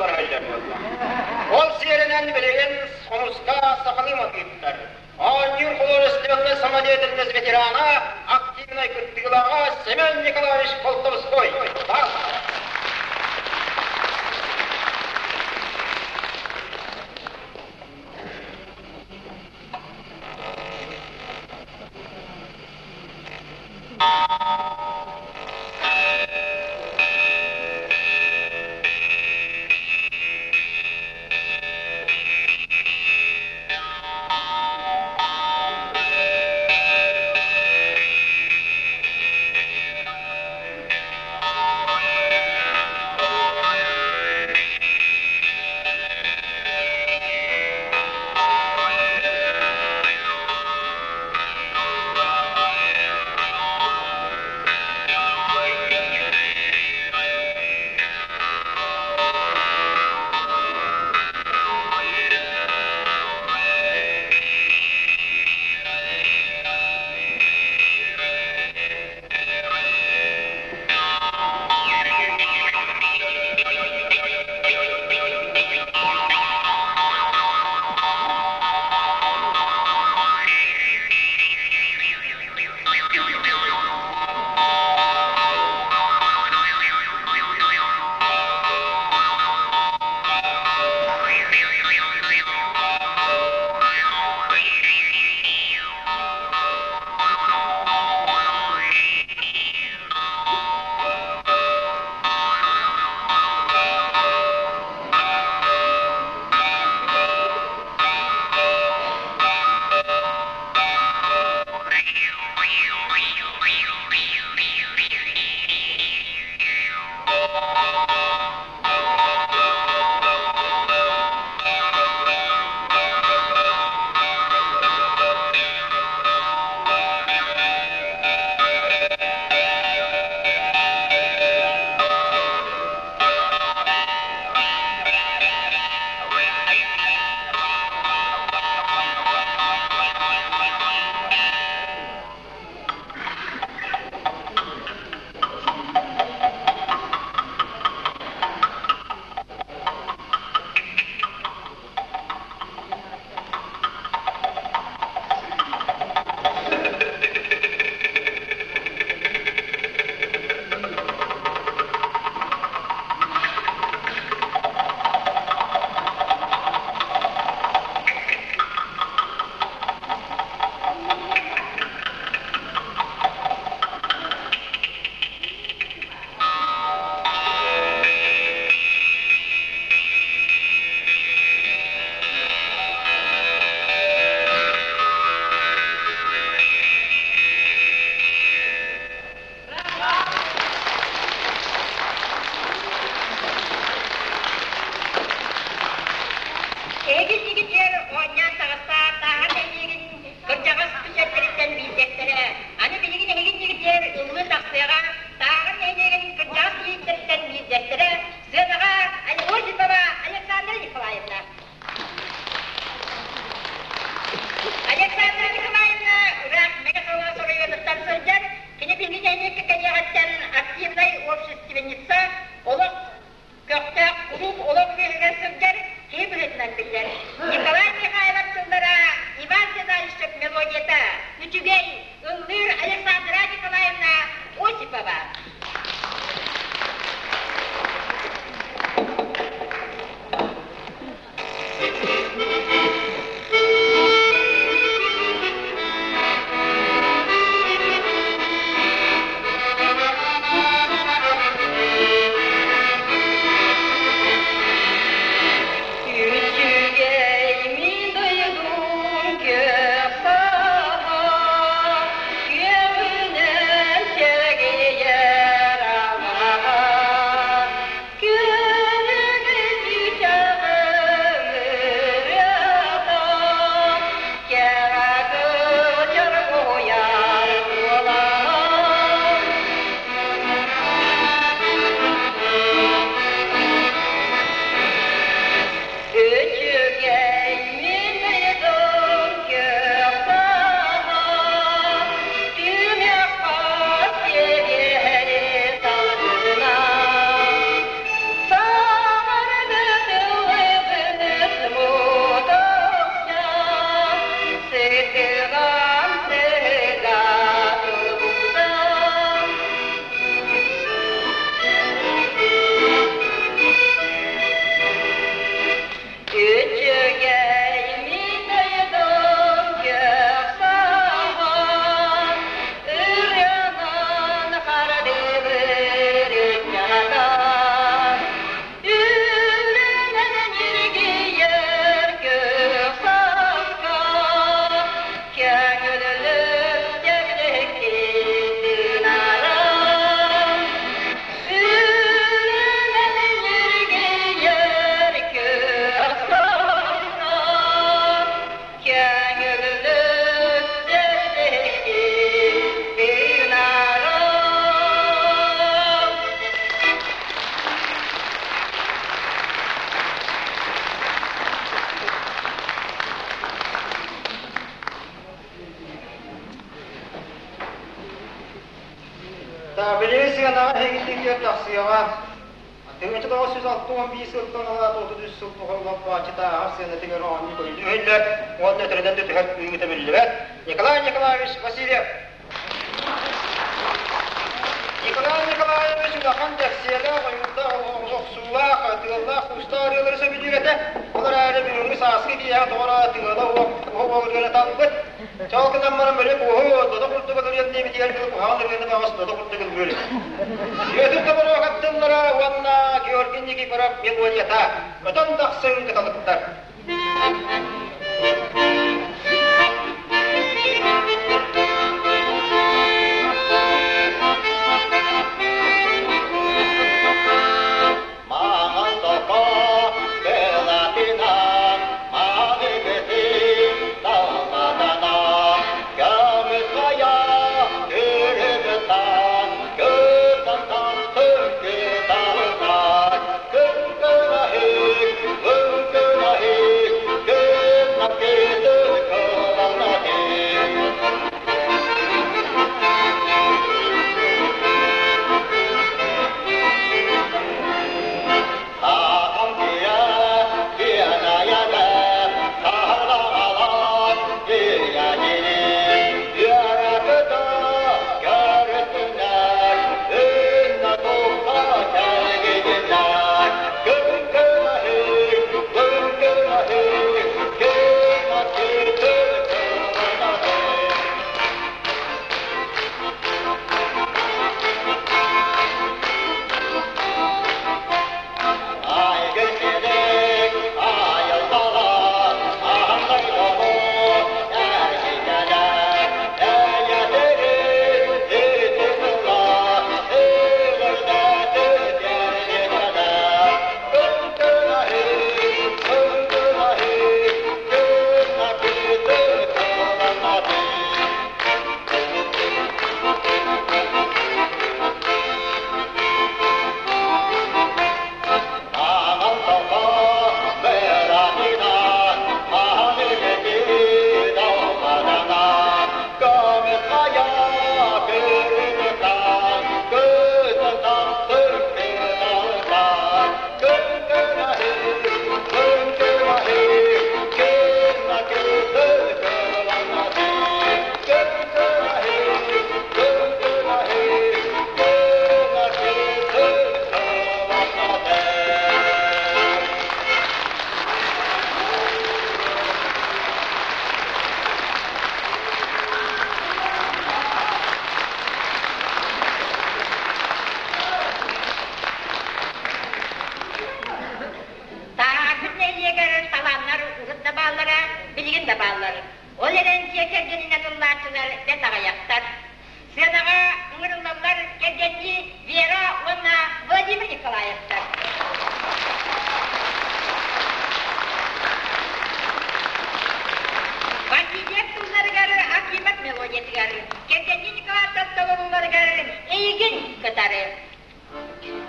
бараллар буолла. Ол сиэринэн билигин хомуска сахалыы матыыптар, оонньуур художественнай самодеятельность ветерана, активнай кыттыылааҕа Семен Николаевич Колтовской. Эһиги дьигитигэр оонньоон таҕыста тааһа нэһилиэгин кырдьаҕас күчэттэриттэн биирдэстэрэ. Аны билигин эһиги дьигитигэр ыллыы тахсыаҕа Тааһа нэһилиэгин кырдьаҕас кийииттэриттэн биирдэстэрэ сыанаҕа Осипова Александра Николаевна. Александра Николаевна ыраах Мэҥэ Хаҥалас оройуонуттан сылдьар. Кини биһиги нэһилиэккэ кэлиэҕиттэн активнай общественница, олох көхтөөх куруук олох үөһүгэр сылдьар киһи быһыытынан биллэр. Николай Михайлов тыллара Иван Седалищев мелодията үчүгэй, ыллыыр Александра Николаевна Осипова. Үчүгэй мин дойдум көх саха, күөҕүнэн. Билигин сыанаҕа эһигитигэр тахсыаҕа. 1961 сылтан ыла 33 сыл тухары лоппооччутааҕар сыанатыгар оонньуу көрүллүү иһиллэр уонна өтөрүнэн да түһэр кыыһыта биллибэт Николай Николаевич Васильев. Николай Николаевич улахан дэхсиэлээх, ойуурдаах, охсуулаах, тыаллаах-куустаах ырыалары сөбүлүүр этэ. Ол эрээри бүгүҥҥү сааскы киэһэ тоҕо тыала уоһу ырыаны талбыт. Чол гынан баран били куоһу додо курдук ылырыам диэбитигэр дылы куһаҕан ырыаны баҕас додо курдук ыллыыр. Сүөтүр Тоборуокап тыллара уонна Георгий Никифоров мелодията көтөн тахсыҥ кыталыктар. Маҥан токо кылатынан маныгытын талбатана көмүс хайа үрүгүтан кытантан кыталыгар кыҥкынаһык кыҥкынаһык кыннаккыты кыланнаһык. Thank you. Thank you. Thank you. Тааһарбыт нэһилиэгэр талааннар урут да бааллара, билигин да бааллар. Ол эрэн дьиэ кэргэнинэн ыллааччылар бэрт аҕыйахтар. Сыанаҕа ыҥырыллаллар кэргэннии Вера уонна Владимир Николаевтар. Васильев тылларыгар Акимов мелодиятыгар, кэргэннии Николаевтар толорууларыгар эйигин кытары. Эйигин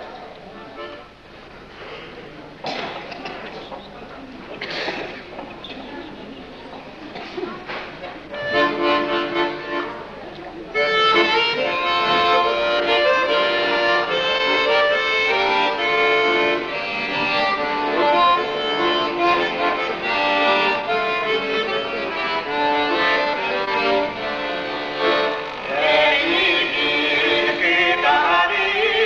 кытары.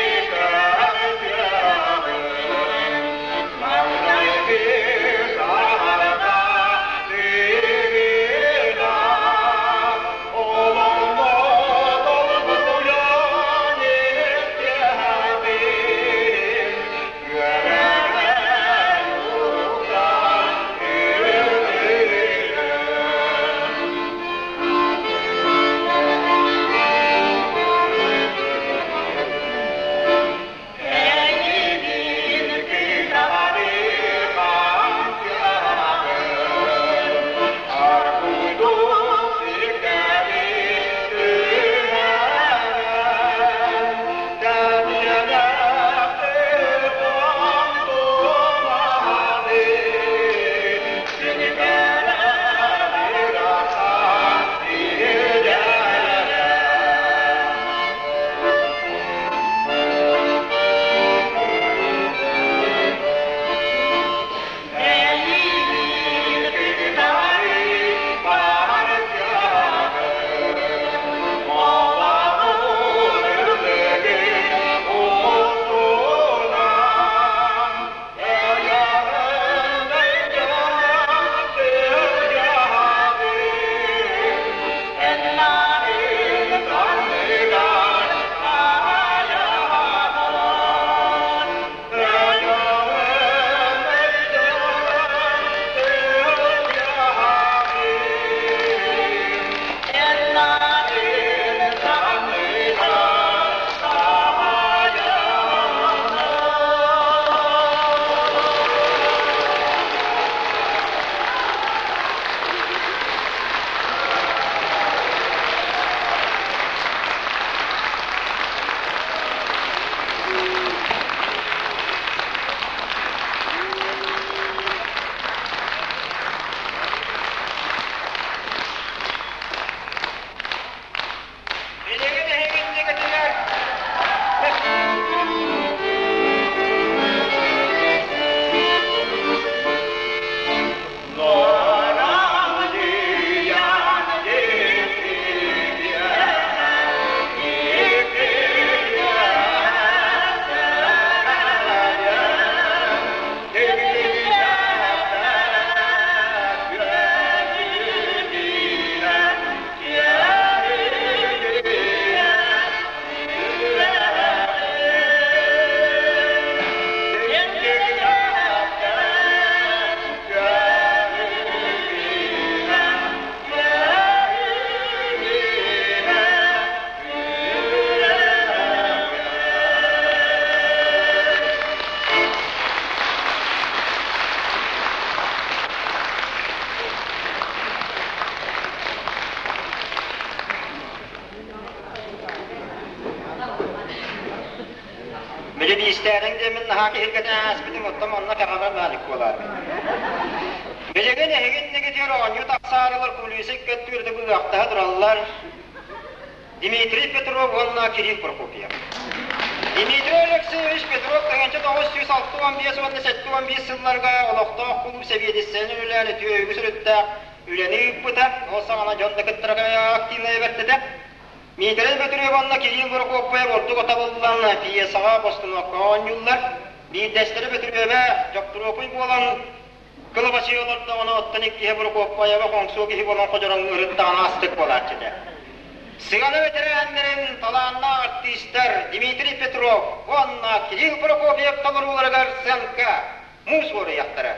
Били биистээриҥ диэммин наһаа киһиргэтэн ааспытым, оттон онно кэҕэбэр баалык буолаарбын. Билигин эһиги иннигитигэр оонньуу тахсаарылар кулиса икки өттүгэр быһыахтаһа тураллар. Дмитрий Петров уонна Кирилл Прокопьев. Дмитрий Алексеевич Петров 1965 уонна 75 сылларга олохтоох кулууп сэбиэдиссэйин үлэлээн үтүө үгүс өрүттээх үлэни ыыппыта. Ол саҕана дьон да кыттара активнай бэрт этэ. Миитэрэй Бөтүрүөп уонна Кирилл Прокопьев ордук отабыллан пьесаҕа постановкаҕа оонньууллар. Биирдэстэрэ Бөтүрүөбэ Дьоптуруопуй буолан кылабачыйа олордоҕуна, оттон иккиһэ Прокопьева хоҥсуо киһи буолан ходьороҥ ырыттаҕына астык буолааччы этэ. Сыана бэтэрээннэрин талааннаах артыыстар Дмитрий Петров уонна Кирилл Прокопьев толорууларыгар сценка муус уоруйахтара.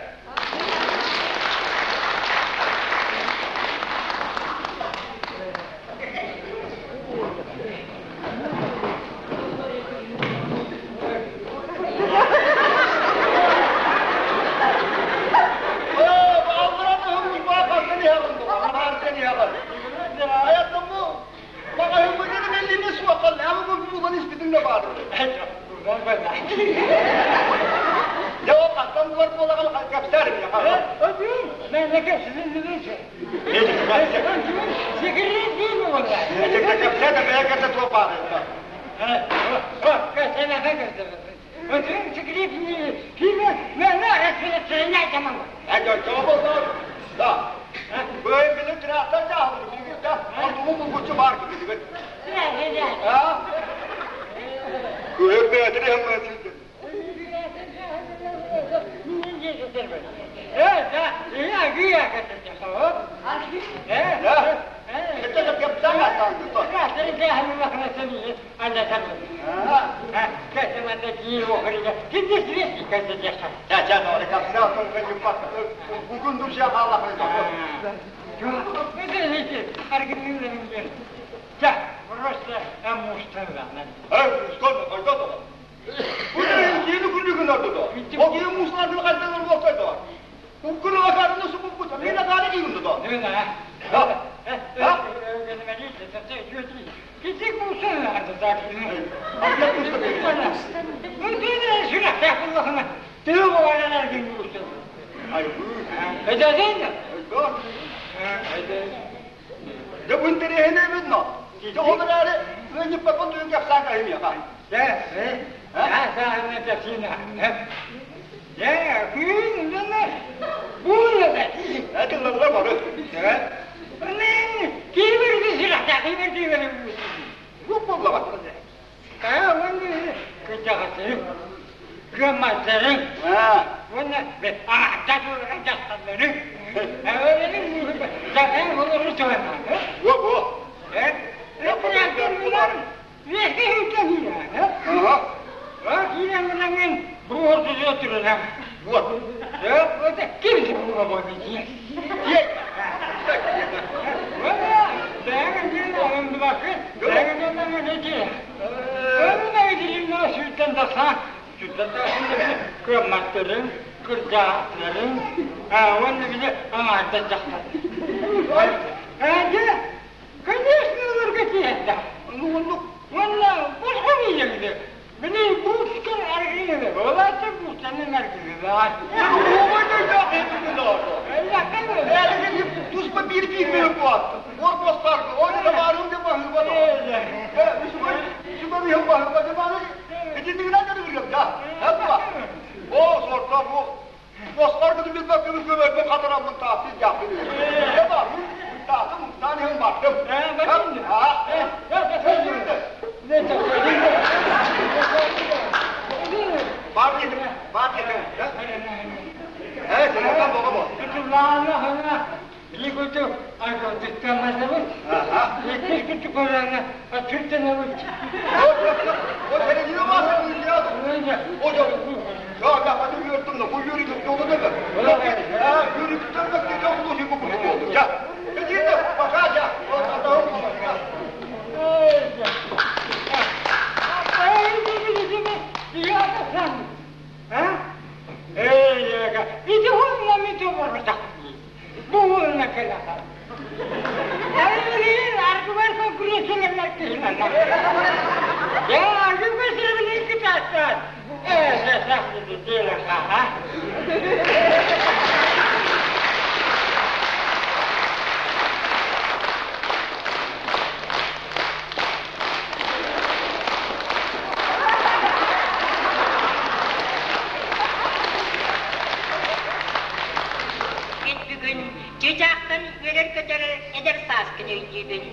Мин бүгүн чыычаахтан үөрэр-көтөр эдэр сааскын өйдүүбүн.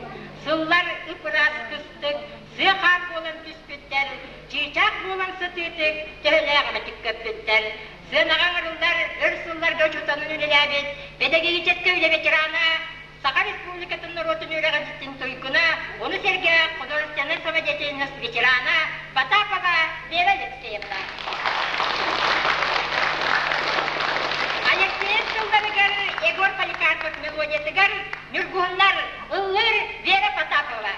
Сыллар ып-ыраас кыстык, сыа хаар буолан түспүттэр, чыычаах буолан сытыытык, төһөлөөх эмэтик көппүттэр. Сыанаҕа ыҥырыллар өр сылларга учууталын үлэлээбит педагогическай үлэ ветерана, Саха Республикатын норуотун үөрэҕин туйгуна, ону сэргэ художественнай самодеятельность ветерана Потапова Вера Алексеевна. Алексеев тылларыгар Егор Поликарпов мелодиятыгар Ньургуһуннар ыллыыр Вера Потапова.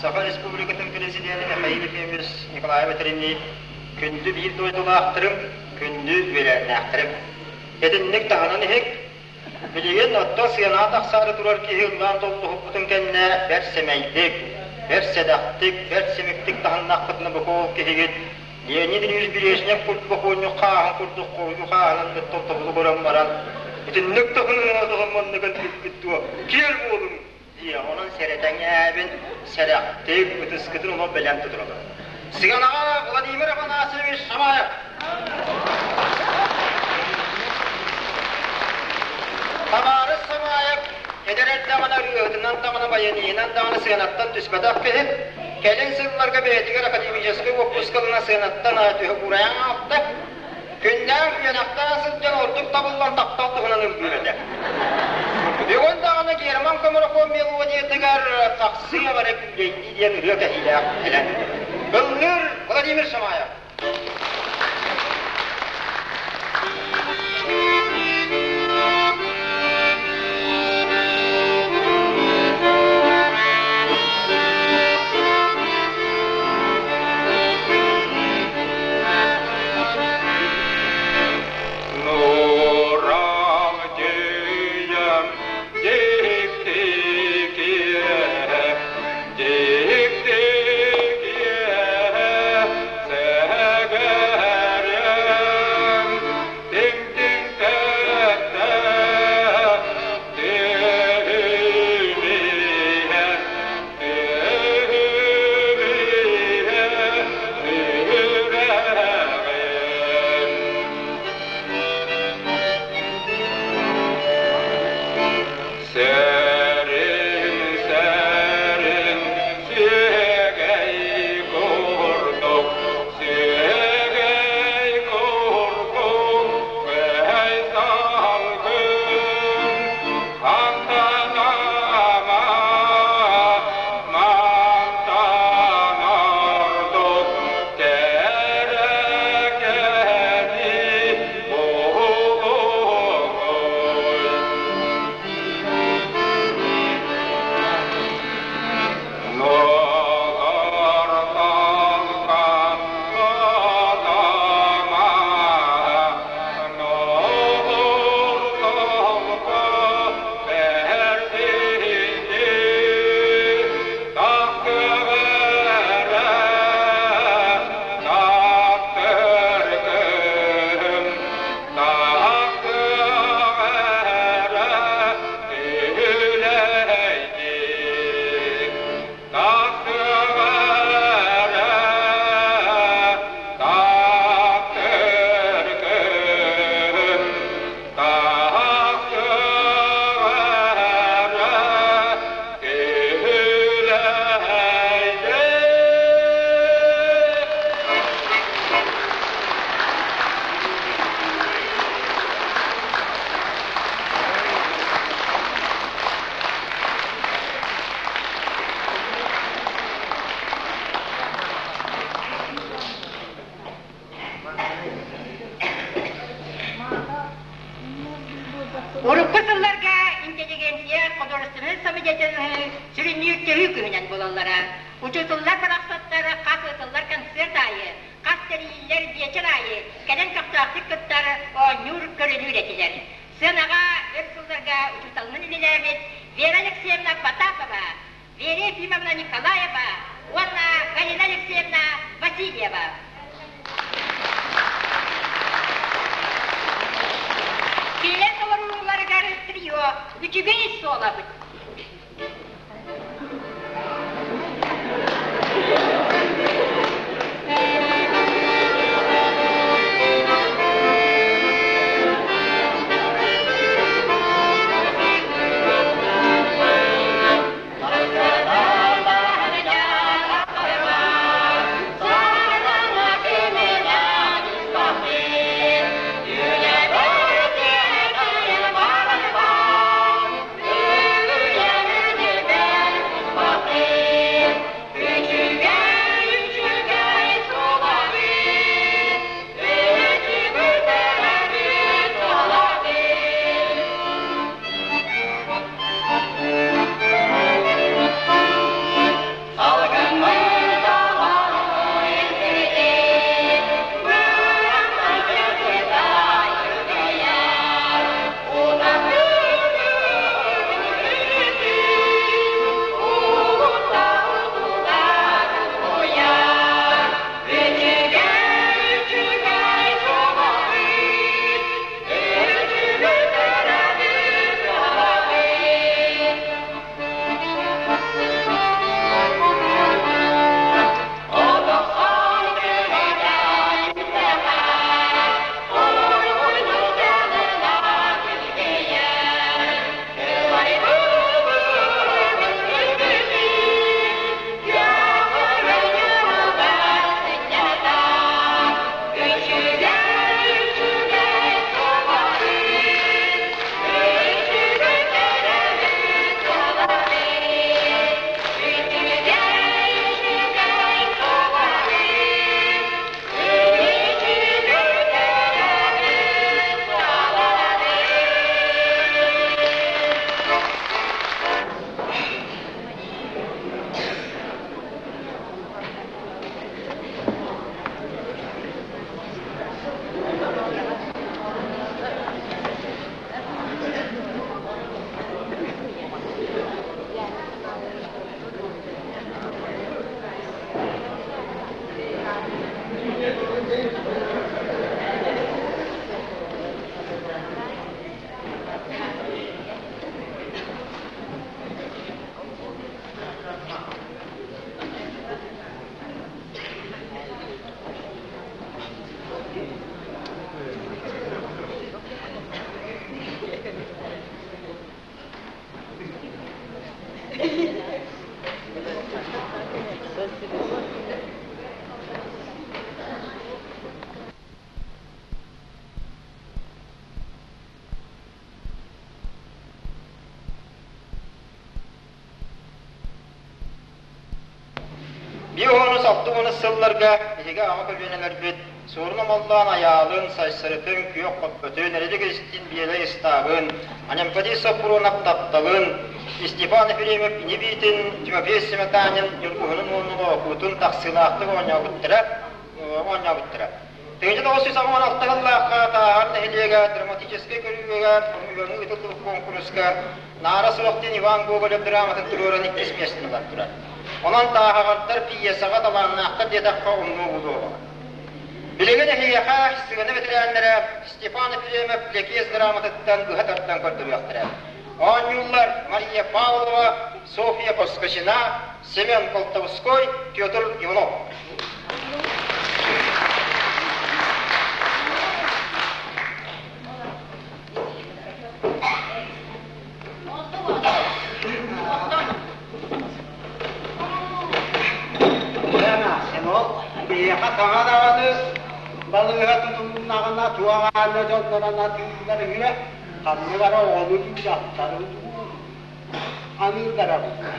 Саха Республикатын Президенэ Михаил Ефимович Николаев этэринии, күндү биир дойдулаахтарым, күндү үөлээннээхтэрим. Итинник таһынан иһик, билигин оттон сыанаҕа тахсаары турар киһи ыллаан толлуһуппутун кэннэ бэрт сэмэйдик, бэрт сэдэхтик, бэрт симиктик таһыннахпытына бу киһигит Леонид Ильич Брежнев курдук оонньуу хааһын курдук хоруйу хааһынан кытта тобулу көрөн баран, итинник таһыннаатаҕым маннык элбиккит дуо, киэр буолуҥ диэ, онон сэрэтэҥээбин, сэрэхтик, ытыскытын онон бэлэм тутурабын. Сыанаҕа Владимир Афанасьевич Шамаев. Табаарыс Самаев эдэр эрдэҕинэ ырыаһытынан даҕаны баяниһынан даҕаны сыанаттан түспэтэх киһи, кэлин сылларга бэйэтигэр академическай уоппуска ылына сыанаттан түһэ уурайан аҕалта. Күннээх үөнэхтээх сылдьан ордук табыллан таптал туһунан ыллыыр этэ. Бүгүн даҕаны Герман Комаров мелодиятыгар «Тахсыы бары күүлэйдии» диэн ырыа кэһиилээх кэлэн. Ыллыыр Владимир Шамаев. Нуурал дьиэм дьикти киэһэ, дьикти киэһэ. Урукку сылларга интеллигенция художественнай самодеятельноһы сүрүннүүр төһүү күһүнэн буолаллара. Учууталлар барахсаттар хас ыытыллар концерт аайы, хас тэрийиллэр биэчэр аайы кэлэн көхтөөхтүк кыттар, оонньуур, көрүлүүр этилэр. Сыанаҕа өр сылларга учууталынан үлэлээбит Вера Алексеевна Потапова, Вера Ефимовна Николаева уонна Галина Алексеевна Васильева. Кинилэр толорууларыгар трио үчүгэй суолабыт. Биир 60 сылларга биһиги аҕа көлүөнэлэрбит Суорун Омоллоон Айаалын, Сайсарытын, Күөх Хоппотун, Эрэдик Истин Биэлэй Ыстаабын, Анемподий Соппуруонап Тапталын, Степан Ефремов Инибиитин, Тимофей Сметанин Ньургуһунун уонна Лоокуутун тахсыылаахтык оонньообуттара, оонньообуттара. 1986 сыллаахха Тааһар нэһилиэгэ драматическай көрүүгэ Формуланы ыытыллыбыт куонкуруска Наара суох диэн Иван Гоголев драматын туруоран иккис миэстэни ылан турар. Онон тааһаҕардар пьесаҕа талааннаахтар диэтэххэ умнуу буолуоҕа. Билигин эһиэхэ сыана бэтэрээннэрэ Степан Ефремов Лэкиэс драматыттан быһа тардан көрдөрүөхтэрэ. Оонньууллар Мария Павлова, Софья Поскачина, Семен Колтовской, Петр Иванов. Биһиэхэ саҥа даҕаны балыыһа тутулуннаҕына туох аанньа дьоннорон атыыллар үһү, ханнык эрэ оҕону дьахтары аныыллара буолуо.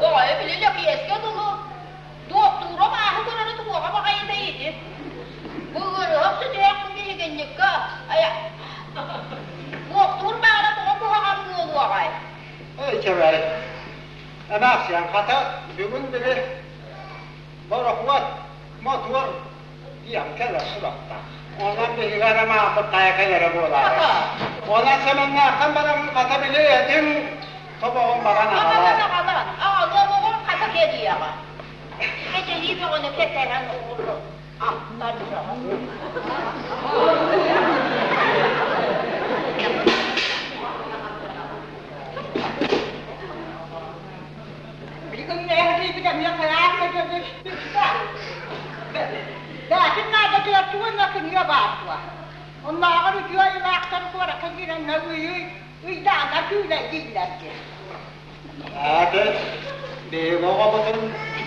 Оҕойу били Лэкиэскэ дылы Туохтуура абааһы көрөрө туоҕа баҕайыта ити. Бу ыарыһах сүтүөх биһигинньиккэ айа. Эмээхсиэн хата бүгүн били борохуот мотуор диэн кэлэр сурахтаах. Онон биһиги эрэ мааппыт хайа кэлэрэ буолаары. Онон Сэмэннээхтэн бараммын хата били этиҥ тобоҕун баран аҕалаар. Аҕалан, аҕалыам оҕом хата кэлиэҕэ. Кэтэһии бөҕөнү кэтэһэн оҕолор ахтар дьоҕо. Билигин эһэтийбит эмиэ хайаан да дьөбүспүттэ. Бээтин наадатыгар тугунна кыҥыа баар дуо? Оннооҕор үтүө айылаахтар куоракка киирэннэр ыйы ыйдаана күүлэйдииллэр дии. Ааты биһиги оҕобутун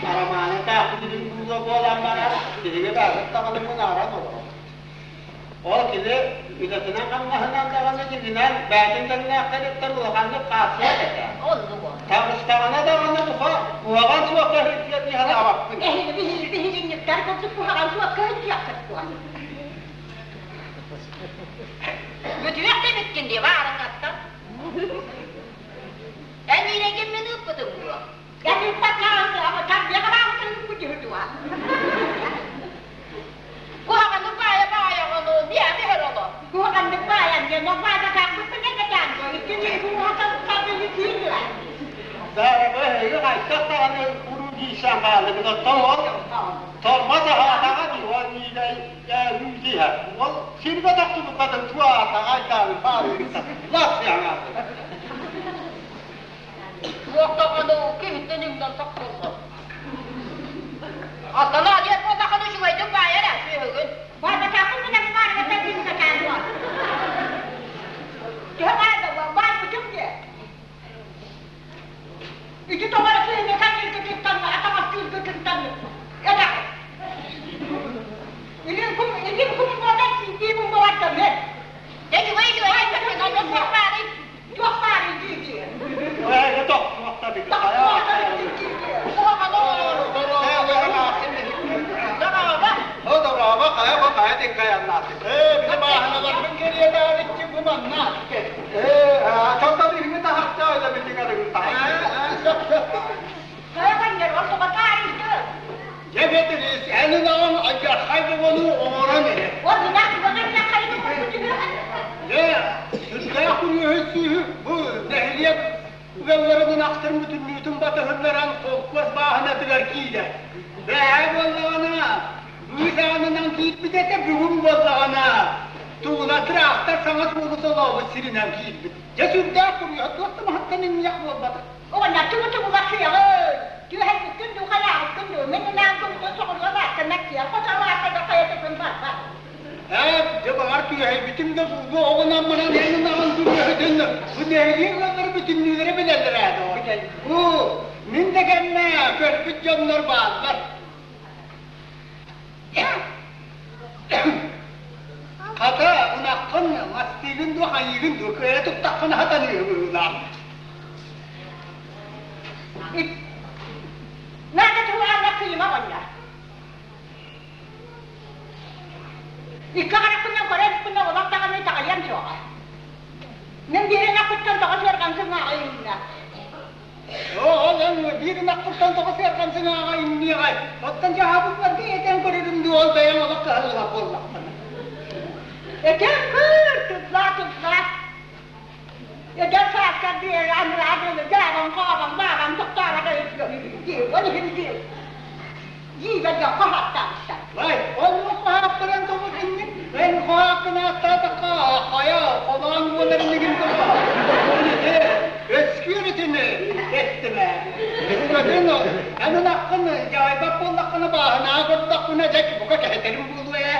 Арамааны таахпытын буула буолан баран, биһиги баарбыт даҕаны мунааран олоробут. Ол кини үлэтинэн-хамнаһынан даҕаны дьиҥинэн бэйэтин тэҥнээхтэриттэн улаханнык хаалсыах этэ. Таҕыстаҕына даҕаны бука куһаҕан суокка сылдьыа дии санаабаппын. Эһиги биһигинниктэр курдук куһаҕан суокка сылдьыаххыт дуо? Бүтүөх да эбиккин дии баарыҥҥаттан. Эн иирэгин мин ыыппытым дуо? Куһаҕаны баайа баайаҕын миэхэ түһэр олор. Куһаҕаннык баайан диэн баайбатахпыт кэтэтэн иккини куһаҕан күүрдүлэр. Даарыба эһиги хайдах даҕаны уруу дии хаалыгын оттон ол тормоз аһаатаҕа дии ол миилэй дииһэ ол сиргэ тохтубуккатын туаатаҕа айдааны баарыыта лас яҥааты Туох даҕаны киһиттэн иҥнэн тохтоллор. Аттана диэн буоллаххына үчүгэйдик баайар ээ сүөһүгүн. Баайбатахпын гынан баарыгата дии дуо? Төһө баайда баайбытым диэ. Ити тоҕо сыыны саныыргытыттан атаҕастыыргытыттан этэх. Илин кум илин кум буолан сиитиибин буолаттан Дьэ үчүгэй үчүгэй туох баарый? Туох баарый дии-дии. Сүрдээх күнүһү бу нэһилиэк ыалларын ынахтарын бүтүннүүтүн батыһыннаран холкуос бааһынатыгар киирэр. Бэҕэһээ буоллаҕына, быыс аанынан киирбит этэ, бүгүн буоллаҕына, тууна тыраахтар саҥа суолу солообут сиринэн киирбит. Дьэ сүрдээх куруйа туох да маһыттан инниэх буолбата. Оҕонньор тугу-тугуга сыаҕый? Түөһэйбиккин дуу, хайаабыккын дуу? Мин инаан кумутун соҕуруу алаасканнар киэр хоту алааска хайатыкын барбат. Ээ, дьэ баҕар түөһэйбитим да буолуо, оҕунан манан эн ынаҕын күрүөһүтүн бу нэһилиэк ыаллара бүтүннүүлэрэ билэллэр ээ доо. Бу мин да кэннэ көрбүт дьоннор бааллар. Хата ынаххын мастыыгын дуу, хайыыгын дуу, кыайа туттаххына хатаныыһы быһыылаах. Наада туһаанна кыйма оҕонньор. Икки харахпынан көрө иликпинэ олох даҕаны итэҕэйиэм суоҕа. Мин биир ынахпыттан тоҕо сыарҕамсыҥ ааҕа Ол эн биир ынахпыттан тоҕо сыарҕамсыҥ ааҕа инниэҕэй? Оттон дьаһабыппар этэн көрөрүм дуу, ол бэйэм олох кыһаллыбат буоллахпына. Этэн көр, тыллаа, тыллаа. Эдэр сааскар биэр анараа дылы дьаабаҥ, хообаҥ, бааҕаҥ тохтообот дии, ол иһин дии. Дьиибэргэ хоһоттообуттар. Ай, оннук хоһоохторон тоҕус инник, эн хоһооххун ааттаатахха, хайа, холоон буолар иннигин тоҕо. Өскүөр итини эттим ээ. Өскөтүн эн ынаххын дьаайбат буоллаххына, бааһынаа көрдөххүнэ, дьэ, бука кэһэтэрим буолуо ээ.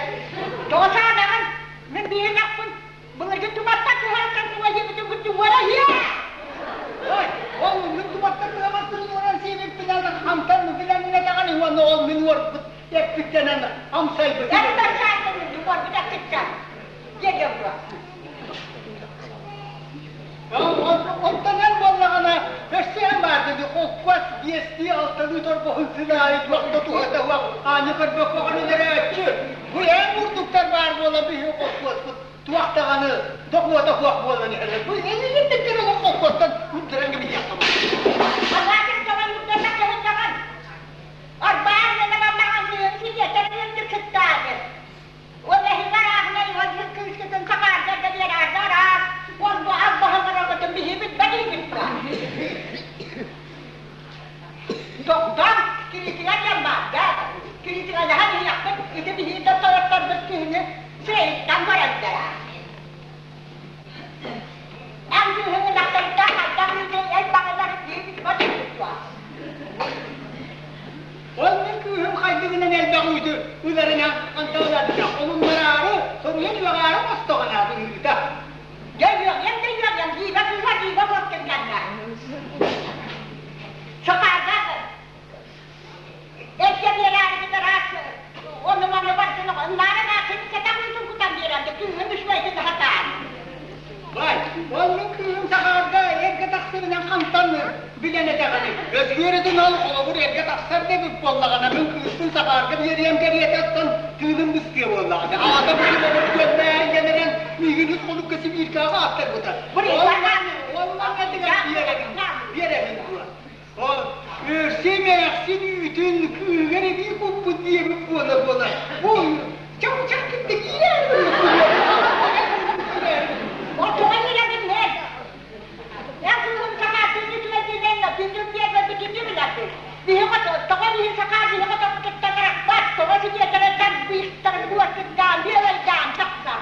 Тоҕо саадаҕын? Мин биир ынахпын Былыргы туматтан туһааттан туга диэбитин курдук уора иһиэ! Ой, ол мин туматтан туһаматтан уоран сиэбиппинэн хантан билэннэтэҕин уонна ол мин уорбут эппиттэнэн амсайбыт. Эппэр саайтан уорбут эппиттэн. Диэгэ буо. Онтон эн буоллаҕына өссө баар дии холкуос биэстии алталыы торбоһун сыл аайы туох да туһата суох аанньа көрбөккө өлөрөөччү. Бу эн курдуктар баар буолан биһиги холкуоспут туох даҕаны дохуота суох буолан иһэллэр. Бу эйигин да кэлэн холкуостан үрдэрэн кэбиһиэххэ. Аллаатын тоҕо киһини сирэйиттэн көрөллөрө. Эн кыыһыҥ ынахтарыттан хайдах үүтүн эл баҕалар дии билбэт үһү Ол мин кыыһым хайдыгынан элбэх үүтү ыларынан хантан ыларына омуннараары соруйан үөҕээри оҥостоҕуна быһыыта. Дьэ үөҕүөн да үөҕүөн дьиибэ кыыһа дьиибэ буолтун кэннэ. Сахаарга Эргэ биэрээри араас ону-маны бардын наара наахын кэтэх үүтүн кутан биэрэн кыыһым үчүгэйдик аһатаан. Бай, оннук кыыһым Сахаарга эргэ тахсарынан хантан билэн этэҕиний? Өскүөрэтин ол холобур эргэ тахсар да эбит буоллаҕына, мин кыыспын Сахаарга биэриэм кэриэтэ оттон тыыным быстыа буоллаҕына. Аата били олор күөннээн кэлэрэн миигин үс хонукка Сибииркэҕэ ааттарбыта. Ол манна биэрэбин, биэрэбин дуо? Ол өрсө эмээхсин үүтүн кыыһыгар эбии куппут диэбит буола-буола, бу чап-чап кытта киирэр Отуга киирэрин Эн кыыһым сахаатын үчүгэйдинэн күндүм биэрбэппитин билэрбин. Биһиги тоҕо биһи саха биһиги топпутуттан арахпат, тоҕо ситиэтэрэ быыстарын буортундаан, биэлэйдээн тахсар.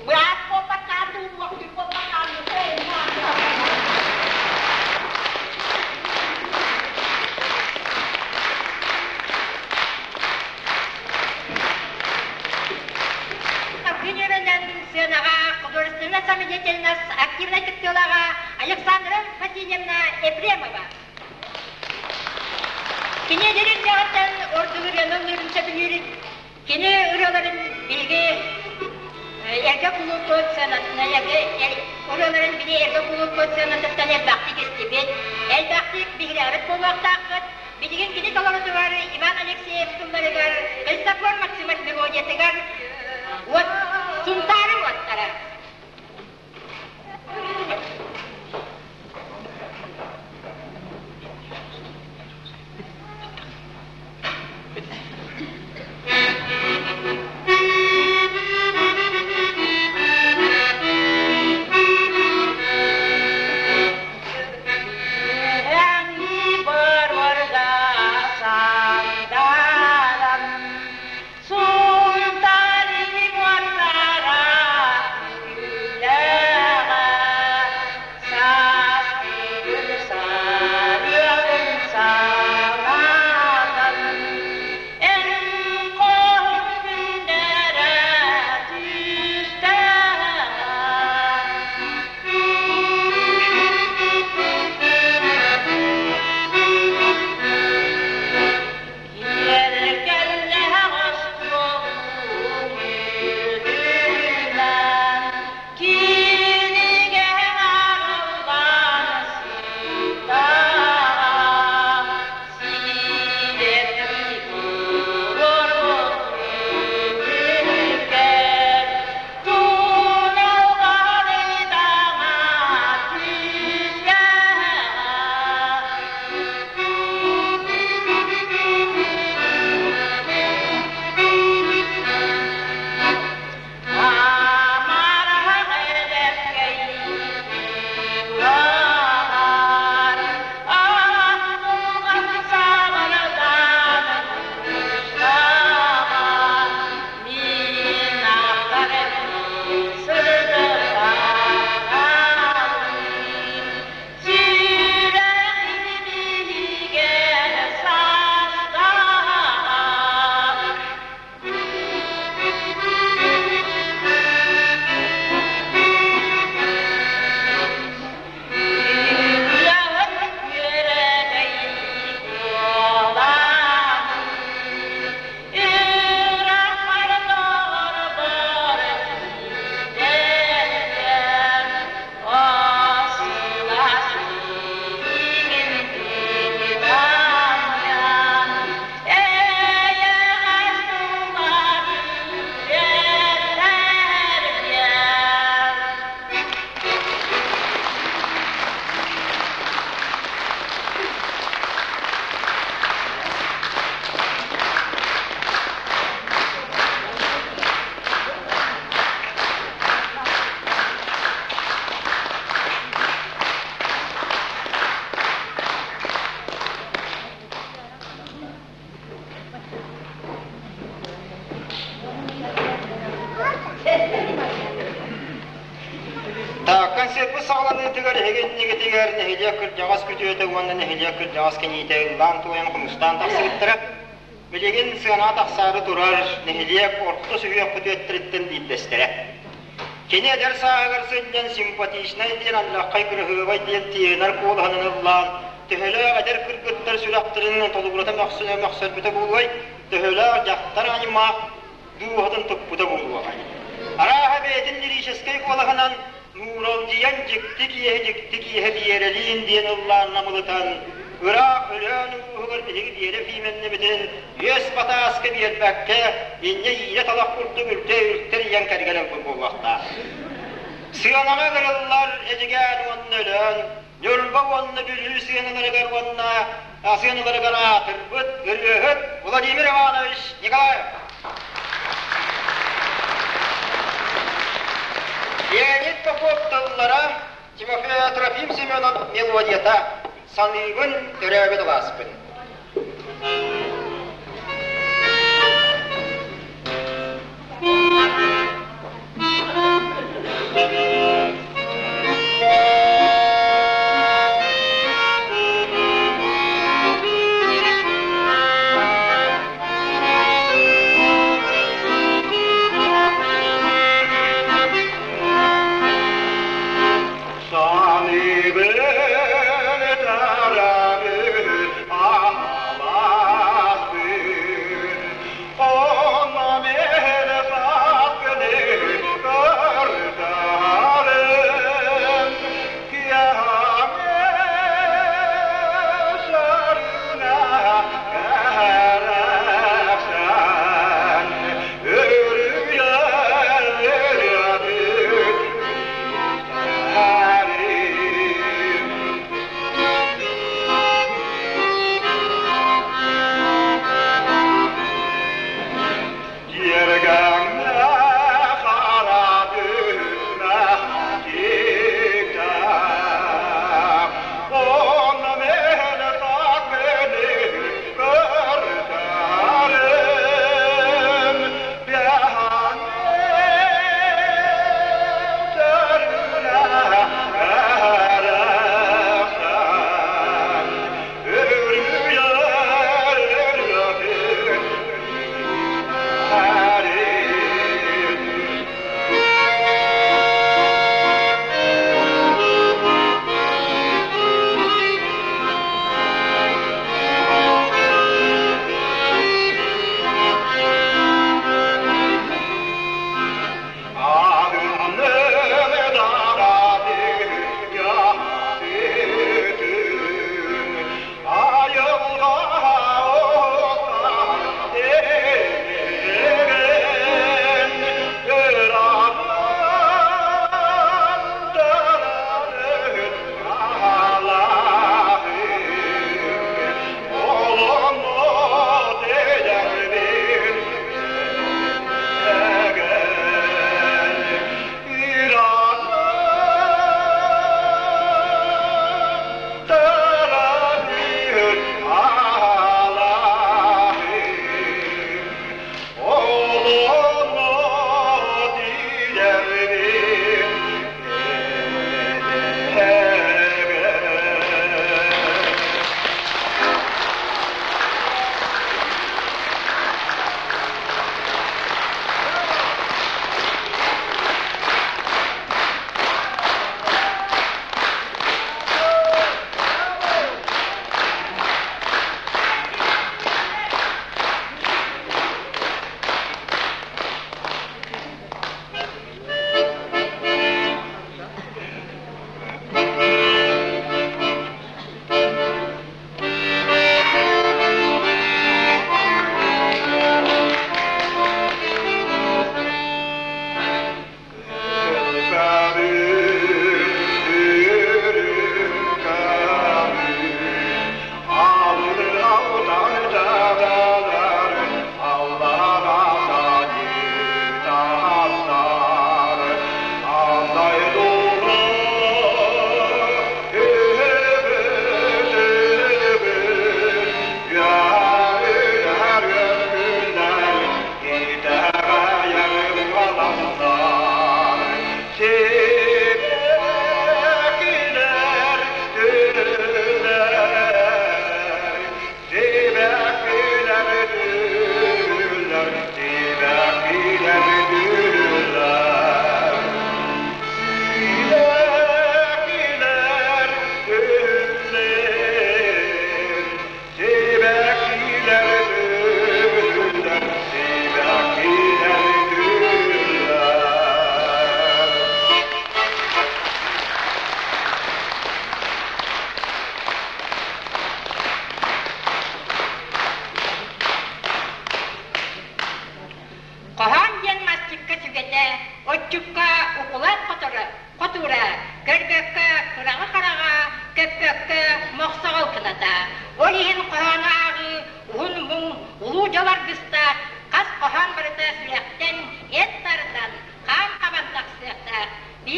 Быраас буолбаккаан дуу, буолбаккаан Күн үөрэнэн сыанаҕа художественная самодеятельность активнай кыттыылааҕа Александра Васильевна Ефремова. Кини эдэр эрдэҕиттэн ордук ырыаны ыллыырын сөбүлүүр. Кини ырыаларын биһиги эргэ кулууппут ырыаларын били эргэ кулууппут сыанатыттан элбэхтик истибит, элбэхтик биһирээбит буолуохтаахпыт. Билигин кини толорутугар Иван Алексеев тылларыгар, Христофор Максимов мелодиятыгар уот Сунтаарым уоттара. Сунтаарым уоттара. Так, концерпыт саҕаланыытыгар эһиги иннигитигэр нэһилиэк кырдьаҕас күтүөтэ уонна нэһилиэк кырдьаҕас кэньиитэ ыллаан-туойан хомустаан тахсыбыттара. Билигин сыанаҕа тахсаары турар нэһилиэк орто сүһүөх күтүөттэриттэн биирдэстэрэ. Кини эдэр сааһыгар сылдьан симпатичнай диэн аллаххай кыраһыабай диэн тиэринэр куолаһынан ыллаан, төһөлөөх эдэр кыргыттар сүрэхтэрин толугурата мөхсөрбүтэ буолуой, төһөлөөх дьахтар аймах дууһатын туппута буолуоҕай. Арааһа бэйэтин лирическэй куолаһынан нууралдьыйан дьикти киэһэ дьикти киэһэ Биэрэлиин диэн ыллаан намылытан, ыраах Өлөөн улууһугар биһиги Биэрэ Фименнэбитин үөс батааска биэрбэккэ, инньэ иирэ талах курдук үлтэ үлтэрийэн кэргэн ылбыт буолуохтаах. Сыанаҕа ыҥырыллар Эдьигээн уонна Өлөөн, Ньурба уонна Бүлүү сыаналарыгар уонна сыаналарыгар аатырбыт ырыаһыт Владимир Иванович Николаев. Леонид Попов тыллара, Тимофей Трофим Семенов мелодията «Саныыбын төрөөбүт алааспын». Саныыбын төрөөбүт алааспын.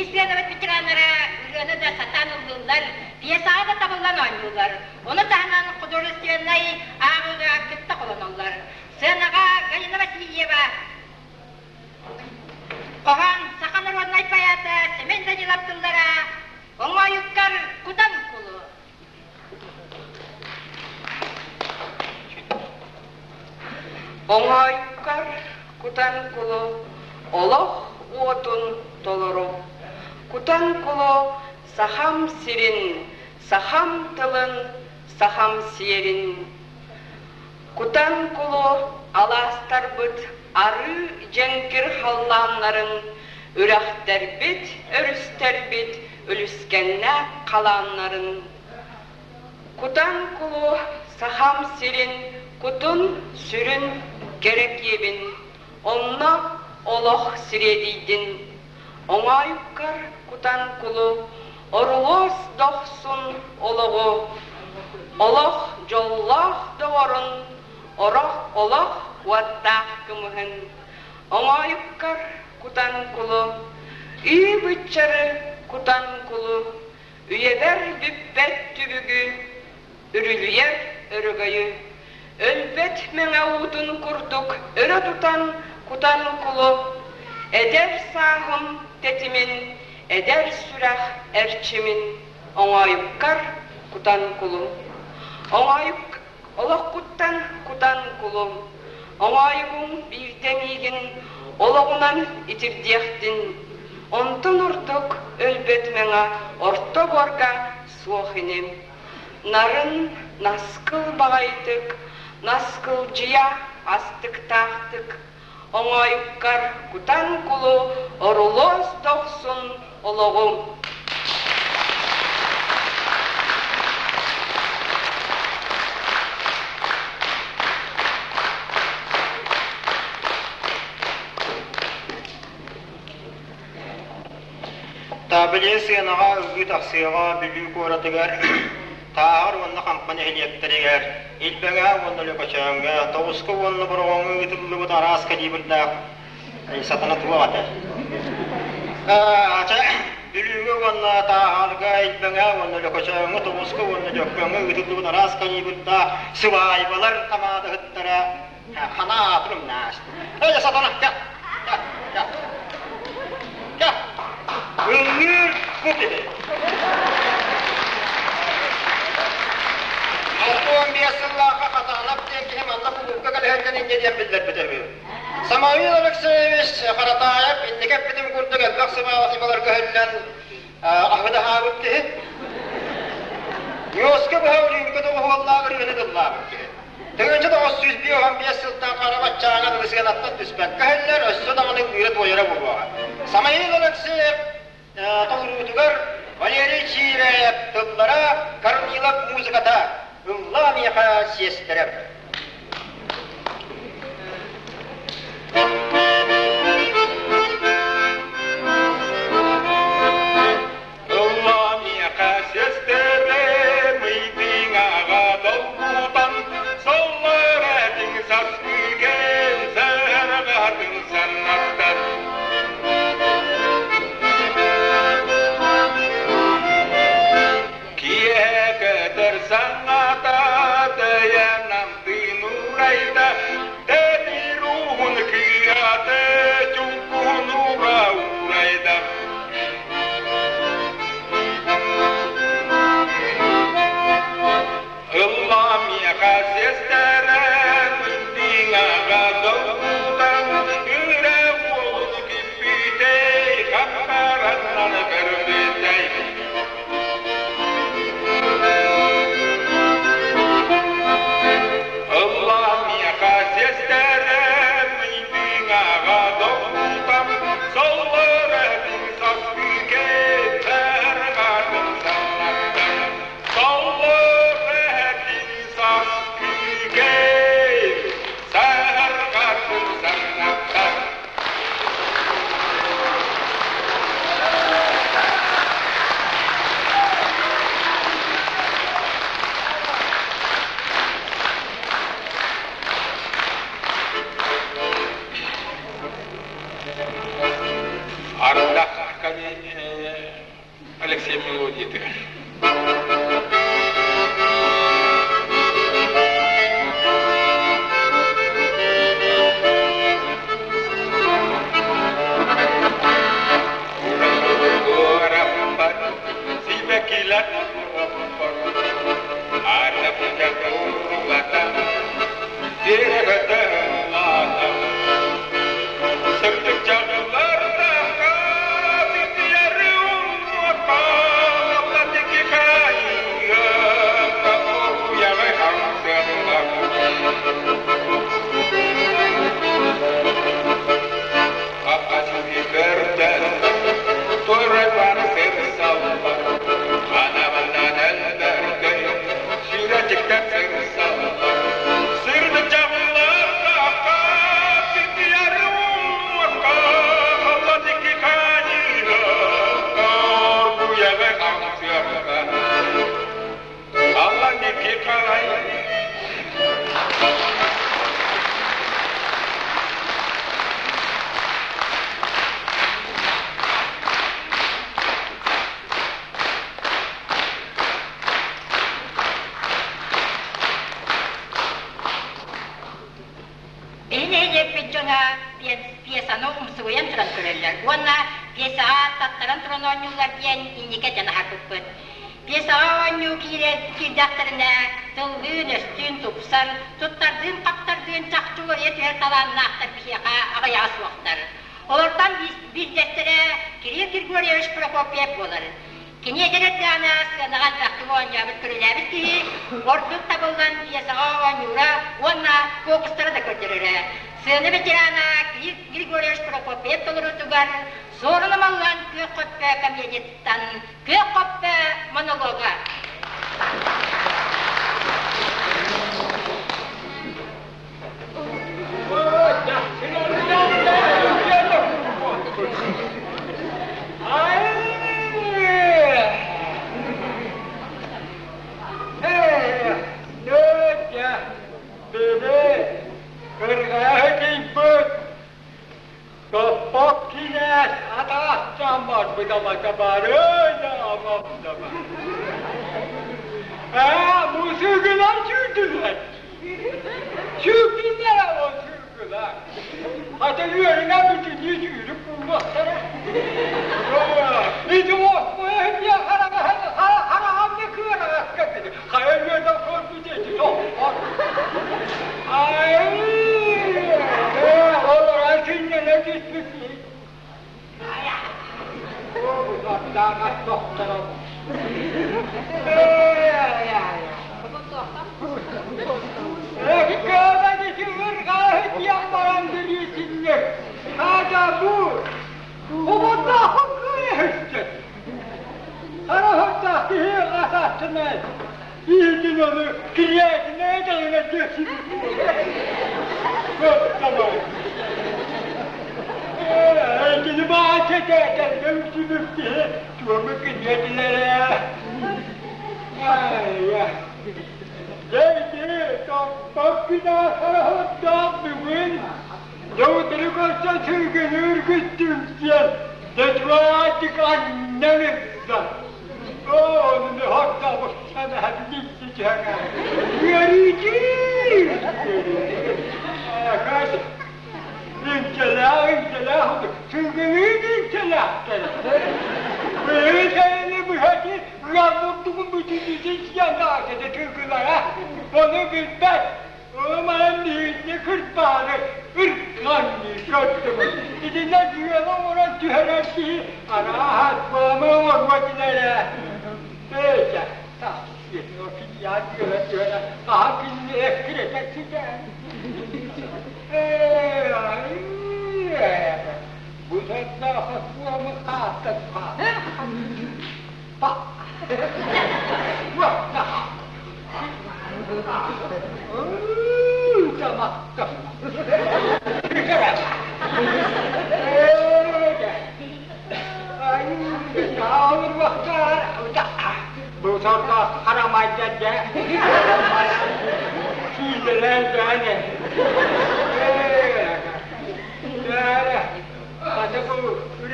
Биһиги сыанабыт ветераннара ырыаны да сатаан ыллыыллар, пьесаҕа да табыллан оонньууллар. Ону таһынан художественнай ааҕыыга кытта холоноллор. Сыанаҕа Галина Васильева хоһоон саха народнай поэта Семен Данилов тыллара Оҥоойуккар кутан кулу. Оҥоойуккар кутан кулу, олох уотун толору. Кутан кулу сахам сирин, сахам тылын, сахам сиэрин. Кутан кулу алаастарбыт арыы дьэҥкир халлааннарын, үрэхтэрбит, өрүстэрбит үлүскэннээх халааннарын. Кутан кулу Сахам сирин кутун-сүрүн кэрэ киэбин, онно олох сириэдийдин. Оҥоойуккар кутан кулу орулуос дохсун олоҕу, олох дьоллоох доҕорун, орох олох уоттаах кымыһын. Оҥоойуккар кутан кулу, ыы-быччары кутан кулу, үйэбэр бүппэт түбүгү, үрүлүйэр өрөгөйү, өлбөт мэҥэ уутун курдук өрө тутан кутан кулу, эдэр сааһым тэтимин, эдэр сүрэх эрчимин оҥоойуккар кутан кулу. Оҥоойук олоххуттан кутан кулу, оҥоойугуҥ биирдэ миигин олоҕунан итирдиэхтин, онтон ордук өлбөт мэҥэ орто буорга суох ини. Нарын, наскыл баҕайытык, наскылдьыйа астыктаахтык, оҥоойуккар кутан кулу орулуос дохсун олоҕум. Табеле сыанаҕа ылгыы тахсыаҕа Бүлүү куоратыгар Тааһар уонна Хампа нэһилиэктэригэр Илбэҥэ уонна Лөкөчөөҥҥө, Тоҕуска уонна Бороҕоҥҥо ыытыллыбыт араас калибрдаах сатана туох этэ. Ача Бүлүүгэ уонна Тааһарга, Илбэҥэ уонна Лөкөчөөҥҥө, Тоҕуска уонна Дьөккөҥҥө ыытыллыбыт араас калибрдаах сыбаайбалар хамаандаһыттара ханаа аатырым наас. Эй, сатана, кэ, кэ, кэ, кэ. Ыллыыр бу киһи. 65 сыллаахха Хатанов диэн киһи манна кулуупка кэлэһэллэн инньэ диэн биллэрбитэ үһү. Самоил Алексеевич Харатаев инники эппитим курдук элбэх сыбаалатыбаларга өһүллэн аһыдаһаабыт киһи. Ньуоска быһа үрүүмкэ доҕуһуоллаах ырыаны тыллаабыт киһи. 1995 сылтан хара баччааҥа дылы сыанаттан түспэккэ иһиллэр, өссө даҕаны ыллыыра-туойара буолуоҕа. Самоил Алексеев толоруутугар Валерий Чиирэйэп тыллара, Корнилов музыката «Ыллаа миэхэ сиэстэрэ». Ыллаа миэхэ сиэстэрэ мыйдыҥаҕа долгутан, соллор этиҥ саскы кэм сэрҕатын саннаттар. Киэһэ көтөр саҥата дөйө намтыы. Алексей мелодиятыгар. Биһи нэһилиэкпит дьоно пьесаны умсугуйан туран көрөллөр уонна пьесаҕа таттаран туран оонньууллар диэн инники этэн аһарбыппыт. Пьесаҕа оонньуу киирдэхтэринэ тыллыын-өстүүн тупсан, туттардыын-хаптардыын чахчы уларыйа түһэр талааннаахтар биһиэхэ аҕыйаҕа суохтар. Олортон биирдэстэрэ Кирилл Григорьевич Прокопьев буолар. Кини эдэр эрдэҕинэ сыанаҕа элбэхтик оонньообут, көрүлээбит киһи, ордук табыллан пьесаҕа оонньуура уонна фокустары да көрдөрөрө. Сыана ветерана Кирилл Григорьевич Прокопьев толоруутугар Суорун Омоллоон Күөх Хөппө комедияттан Күөх Хөппө монолога. Сүүрдүннэр ол сүүргүлэр. Хата үөрүнэ бүтүннүү сүүрүк буолуохтара. Ити уоспуйа хараҕамны кыараҕаска хайа үөдэ көрбүт ити тохпот. Ай, олорон синньэнэ түспүт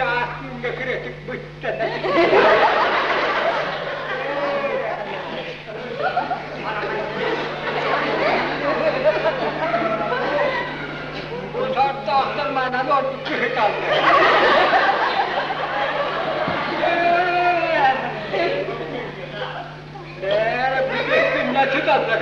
Ыраас күҥҥэ кыратык быттана. Бу сордоохтор манан ордук кыһыталлар. Ээ, күннэ сыталлар.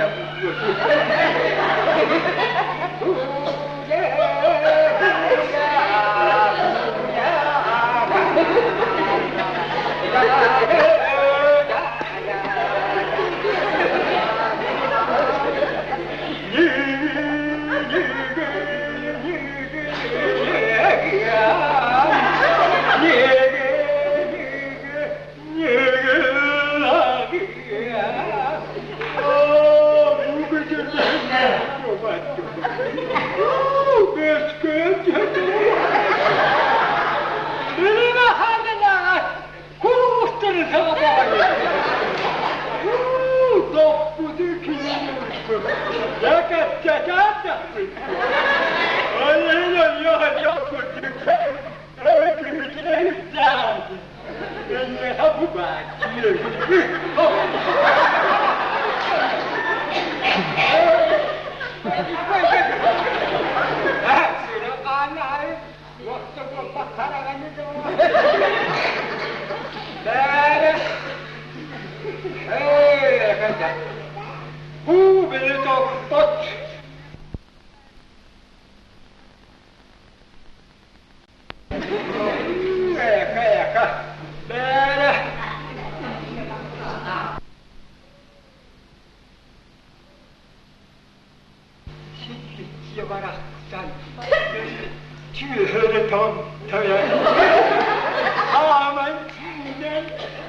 Силличчи барахсан түөһөрө томтойон хааман сүүнэн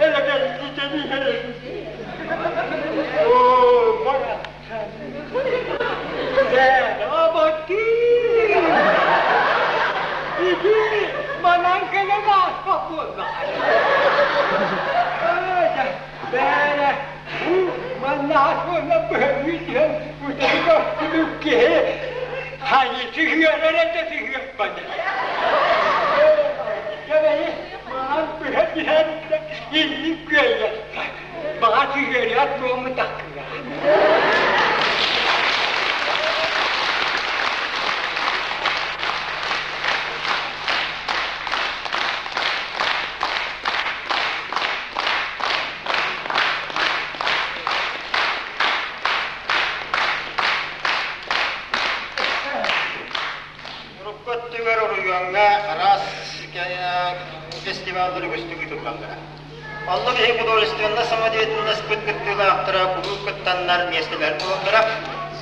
элэгэлдьитэн иһэр Оо, барахсан Бэрэбатыы! Ити манан кэлэн ааспат буоллаҕа. Бээрэ, бу манна уонна быһалыы түһэн утары көрсүбүт киһи хайы сыһыарар этэ сыһыарбата. Кэбэйи маҥан быһа түһэн инник күөйэххэ баҕа сыһыарыат буолмутаххына. Урукку өттүгэр оройуоҥҥа араас фестиваллар үгүстүк ыытыллаллара. Онно биһиги художественнай самодеятельноспыт кыттыылаахтара куруук кыттаннар миэстэлэр буолаллара.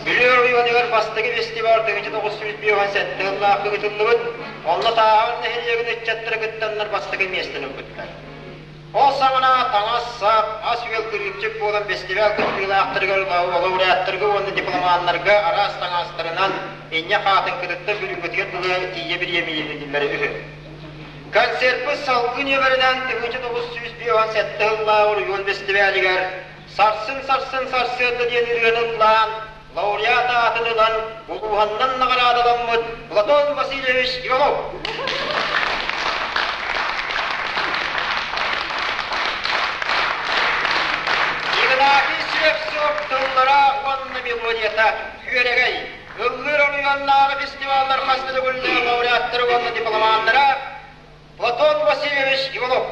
Бүлүү оройуонугар бастакы фестиваль 1957 сыллаах ыытыллыбыт. Онно Тааһаҕар нэһилиэгин ыччаттара кыттаннар бастакы миэстэни ылбыттар. Ол саҕана таҥас-сап, ас-үөл кырыымчык буолан бэстибээл кыттыылаахтарыгар, лауреаттарга уонна дипломаннарга араас таҥастарынан инньэ хаатыҥкытыттан бүрүҥҥүтүгэр дылы тиийэ бириэмийэлэниллэрэ үһү. Концерпыт салгыы нүөмэринэн 1957 сыллааҕы оройуон бэстибээлигэр «Сарсын-сарсын сарсыарда» диэн ырыаны ыллаан, лауреат аатын ылан, улууһаннан наҕараадаламмыт Платон Васильевич Иванов. Игнатий Слепцов тыллара уонна мелодията күөрэгэй, ыллыыр оройуоннааҕы фестиваллар хас да төгүллээх лауреаттара уонна дипломаннара Платон Васильевич Иванов.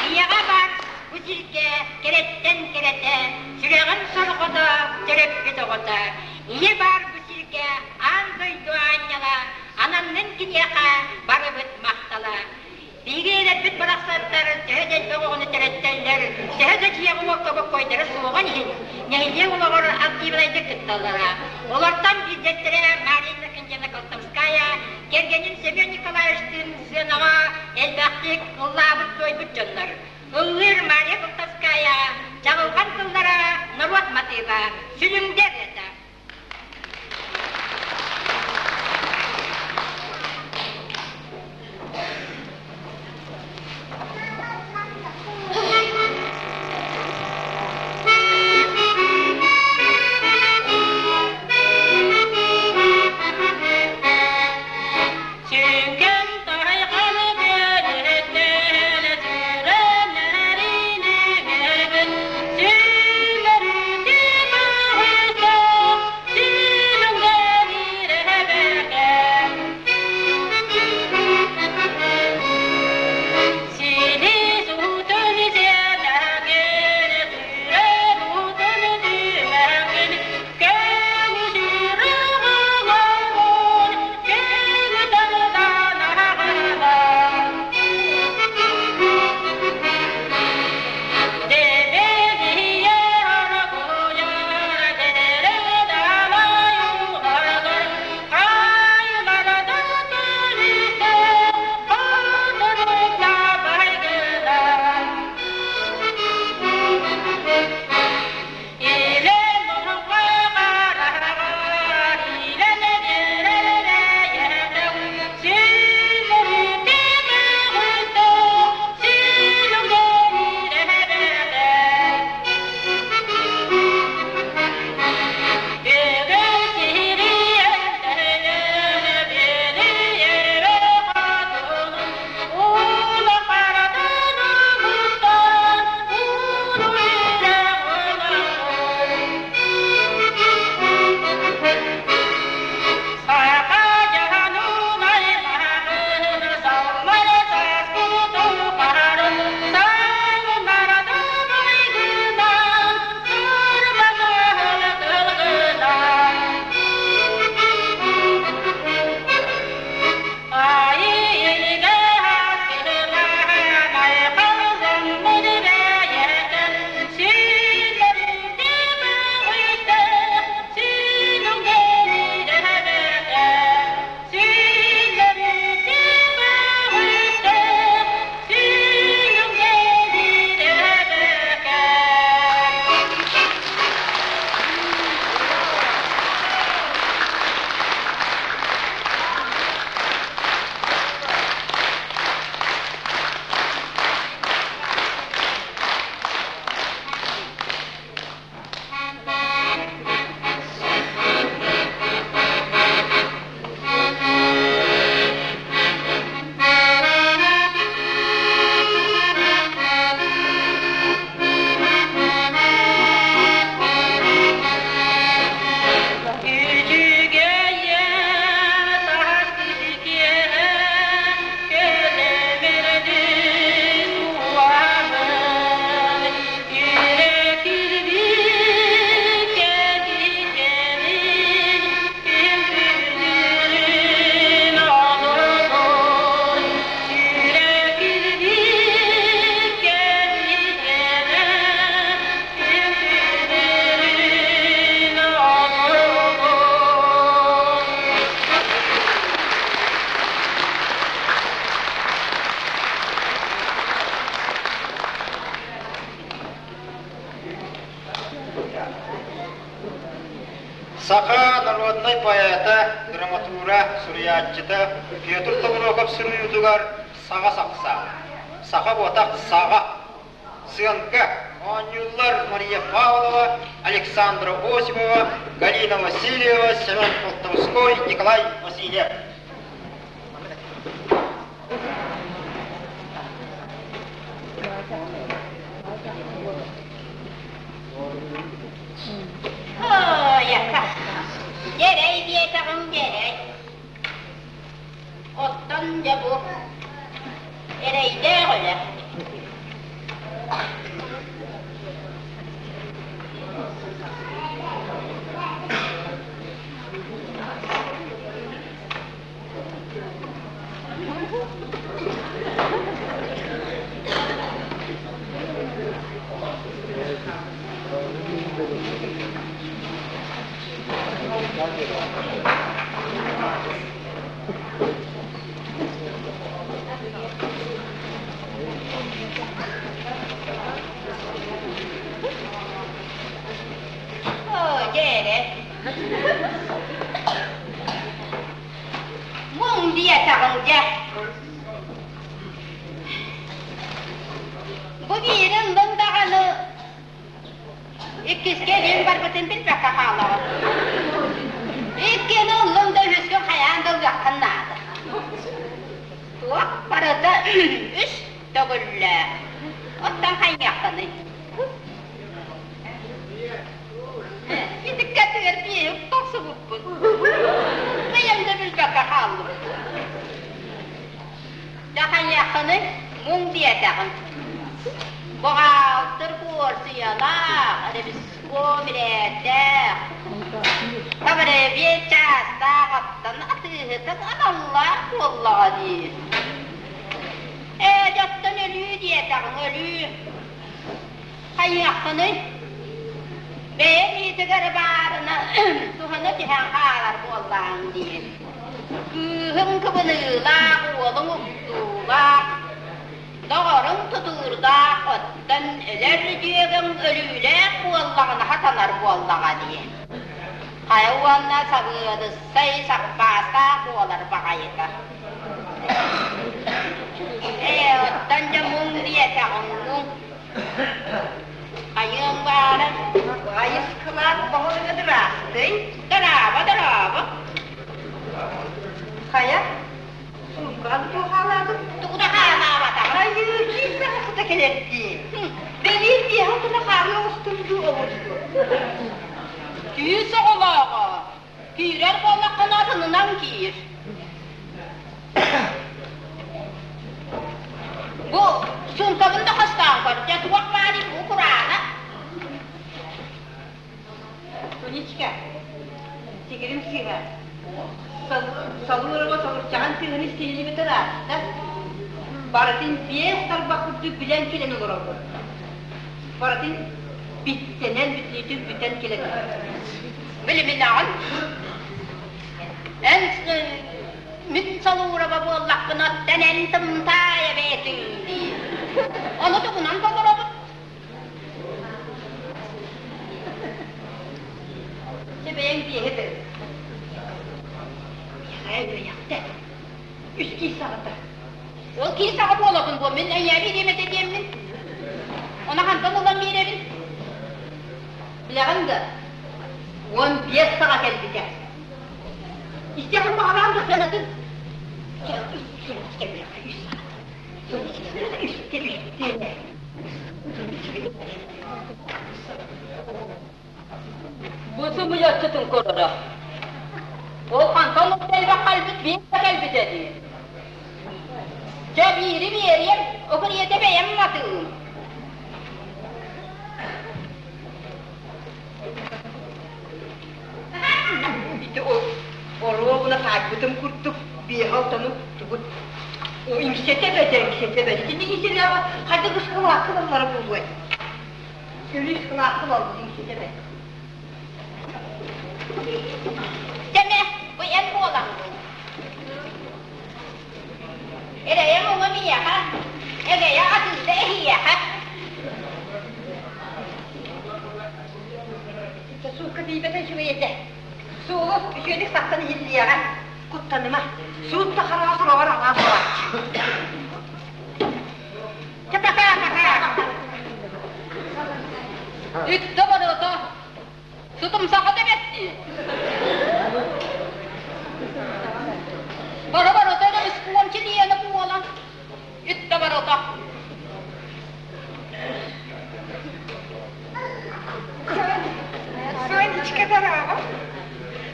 Ийэҕэ баар бу сиргэ кэрэттэн кэрэтэ, сүрэҕин сорҕото, төрөппүт оҕото. Ийэ баар бу сиргэ аан дойду аанньала, ананнын киниэхэ барыбыт махтала. Биһиги эдэрбит барахсаттар төһө да элбэх оҕону төрөттөллөр, төһө да дьиэҕэ-уокка боккуойдара суоҕун иһин, нэһилиэк олоҕор активнайдык кытталлара. Олортон биирдэстэрэ Мария Иннокентьевна Колтовская кэргэнин Семен Николаевичтыын сыанаҕа элбэхтик ыллаабыт-туойбут дьоннор. Ыллыыр Мария Колтовская чаҕылҕан тыллара норуот матыыба, сүлүҥдэ ырыата. Сүҥкэн тайҕаны бүөлүттэн сүрэх Саха народнай поэта, драматура, суруйааччыта Петр Тобуруокап суруйуутугар Саҕа сахсаа, Саха буотах саҕа, Сыанка оонньууллар Мария Павлова, Александра Осипова, Галина Васильева, Семен Колтовской, Николай Васильев. Һыйака, дьэрэй диэтэҕиҥ дьэрэй. Оттон дьэ бу эрэйдээх үлэ. Оо, дьэ эрэ. Муҥ диэтэҕиҥ дьэ. Бу биири ыллым даҕаны иккискэ илиим барбытын билбэккэ хаалаҕын. Иккини ыллым да үһүскүн хайаан да ылыаххын наада. Туох барыта үс төгүллээх. Оттон хайыаххыный? Итиккэтигэр биэһик тахсыбыппын. Бэйэм да билбэккэ хааллым. Дьэ хайыаххыный, муҥ диэтэҕиҥ. Буҕаалтыр куорсуйалаах, ревиском ирээттээх, Тавреве чаастаах оттон атыыһытын аналлаах буоллаҕа дии. Ээ, дьэ оттон өлүү диэтэҕиҥ, өлүү. Хайыаххыный? Бэйэ илиитигэр баарына туһана түһэн хаалар буоллаҕыҥ дии. Кыыһыҥ кыбыныылаах, уолуҥ уктуулаах, доҕоруҥ тутуурдаах, оттон өлөр дьүөгэҥ өлүүлээх буоллаҕына хатанар буоллаҕа дии. Хайа уонна сабыадыссай саппаастаах буолар баҕайыта. Ээ, оттон дьэ муҥ диэтэҕиҥ муҥ. Хайыаҥ баара? Айыскылаах баһылыга дыраастый. Дорообо, дорообо. Хайа, суумкаҕа туохаалаатым? Тугу да хаалаабатаҕым. Айыы, киис саҥасыта кэлэрдии. Бэлиэр биэһэ отуна хаалыы оҕустум дуу оҕусту. Күүс оҕолооҕо, киирэр буоллаххына атынынан киир. Бу суумкабын да хостоон көр, дьэ туох баарый бу кураана? Тунечка, тигирим сыыһа. Салуурова солурчаҕын сыыһын истиһиллибит ыраатта. Барытын биэс тарбах курдук билэн кэлэн олоробун. Барытын биттэнэн бүтүнүтүн бүтэн кэлэн Билиминэҕин. Эн мин солуураба буоллахпына оттон эн тымтаайа бэйэтиҥ дии. Ону тугунан толоробут? Дьэ бэйэҥ биэһи бэр. Миэхэ үөйэхтэ. Үс киис саҕата. Ол киис саҕа буолабын буо, мин эйээби биэриэм этэ диэммин. Ону хантан ылан биэрэбин? Билэҕин да, 15 саҕа кэлбитэ. Истиэхин баҕараан да сыанатын. Бу сымыйаччытын көрөрө. Ол хантан элбэх кэлбит биир да кэлбитэ дии. Дьэ биири биэриэм, окуриэтэ бэйэм матыым. Ити оруобуна хаайбытым курдук биэһэ алтаны уктубут. Иҥсэтэ бэтэ, иҥсэтэ бэтэ. Итинник иҥсэлээҕэ хайдах ыскылаакка ылаллара буолуой? Өлүү ыскылаакка ылаллар иҥсэтэ бэтэ. Дэмэ, бу эн буолаҥҥын. Эрэйэ муҥа миэхэ, эгэйэ атыыта эһиэхэ. Суукка тиийбэтэ үчүгэй этэ. Суолу үчүгэйдик сахсан иһиллиэҕэ. Куттаныма. Суут да хараҕа суроҕор аҕаа буолааччы. Чэ, пока, пока. Үттэ барыта. Сытымсаха да бэттии. Бары барыта да искуон чилиэнэ буолан. Үттэ барыта. Сонечка, дорообо.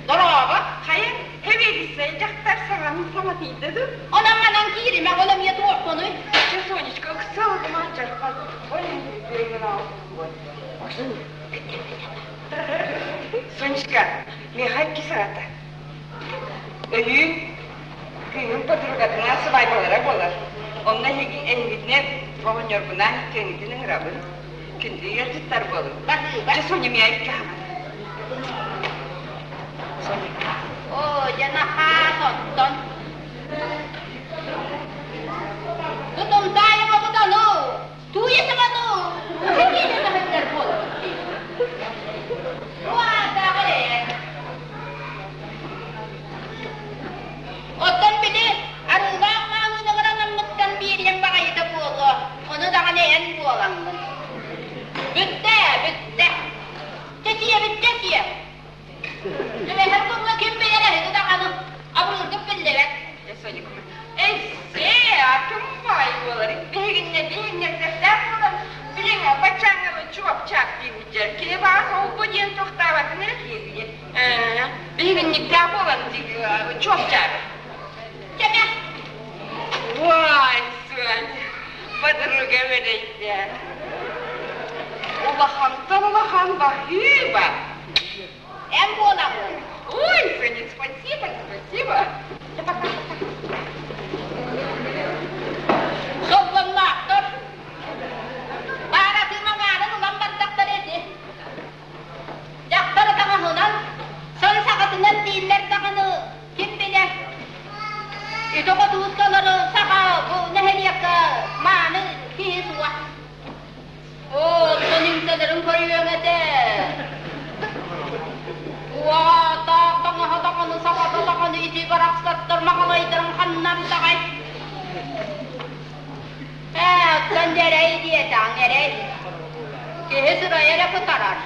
Дорообо. Хайа, хэбиэдиссэй дьахтар саҥаны саҥатыйда дуу? Онон манан кииримэ, ол эмиэ туоххунуй? Чэ, Сонечка, ыксалыгымаан дьарҕан. Ой, Сонечка, миэхэ икки саҕата. Өйүүн кыыһым подругатынаан сыбаайбалара буолар. Онно эһиги эһигитинэн оҕонньорбунаан иккиэҥҥитин ыҥырабын. Күндү ыалдьыттар буолуҥ. Баһыыба. Дьэ, Соня, миэхэ икки хаҥас. Соня. Оо, дьэ, нахаа оттон. Тутумтаайым обутану, тууйа сабану, кэкиинэ таһыттар буолбут дии. Уаатааҕы эрэ. Оттон били арыылаах маалыыныгар анаммыттан биэриэм баҕайыта буолуо, ону даҕаны эн буолаҥҥын. Бүттэ, бүттэ. Чэчиэбит чэчиэ. Түбэһэр курга ким билэр эһиги даҕаны абырыыргыт биллибэт. Эссе, атын баай буолар. Биһигиннэ биһиннэрдэхтээх буолан, билиҥ баччааҥҥа чуопчаак диэбиттэр. Кини баас ол-бу диэн тохтообатын эрэ киирбит. Биһигинньиктээх буолан чуопчаак. Чэкэ. Уай, Соня, подруга эрэйдээх. Улахантан улахан баһыыба. Эн буолаҕын. Ой, Соня, спасибо, спасибо. Соллонноохтор. Бааратын маҥаанын ылан бардахтар ити. Дьахтар таҥаһынан, сон саҕатынан дииллэр даҕаны ким билэр. Ити хотуускалары саха бу нэһилиэккэ мааны киһи суох. Оо, оттон иҥсэлэрин көрүөҥ этэ. Уота, таҥаһа даҕаны, саҕата даҕаны ити барахсаттар маҕалайдарын ханнардаҕай? Ээ, оттон эрэй диэтэҕиҥ, эрэй. Киһи сырайа эрэ кытарар.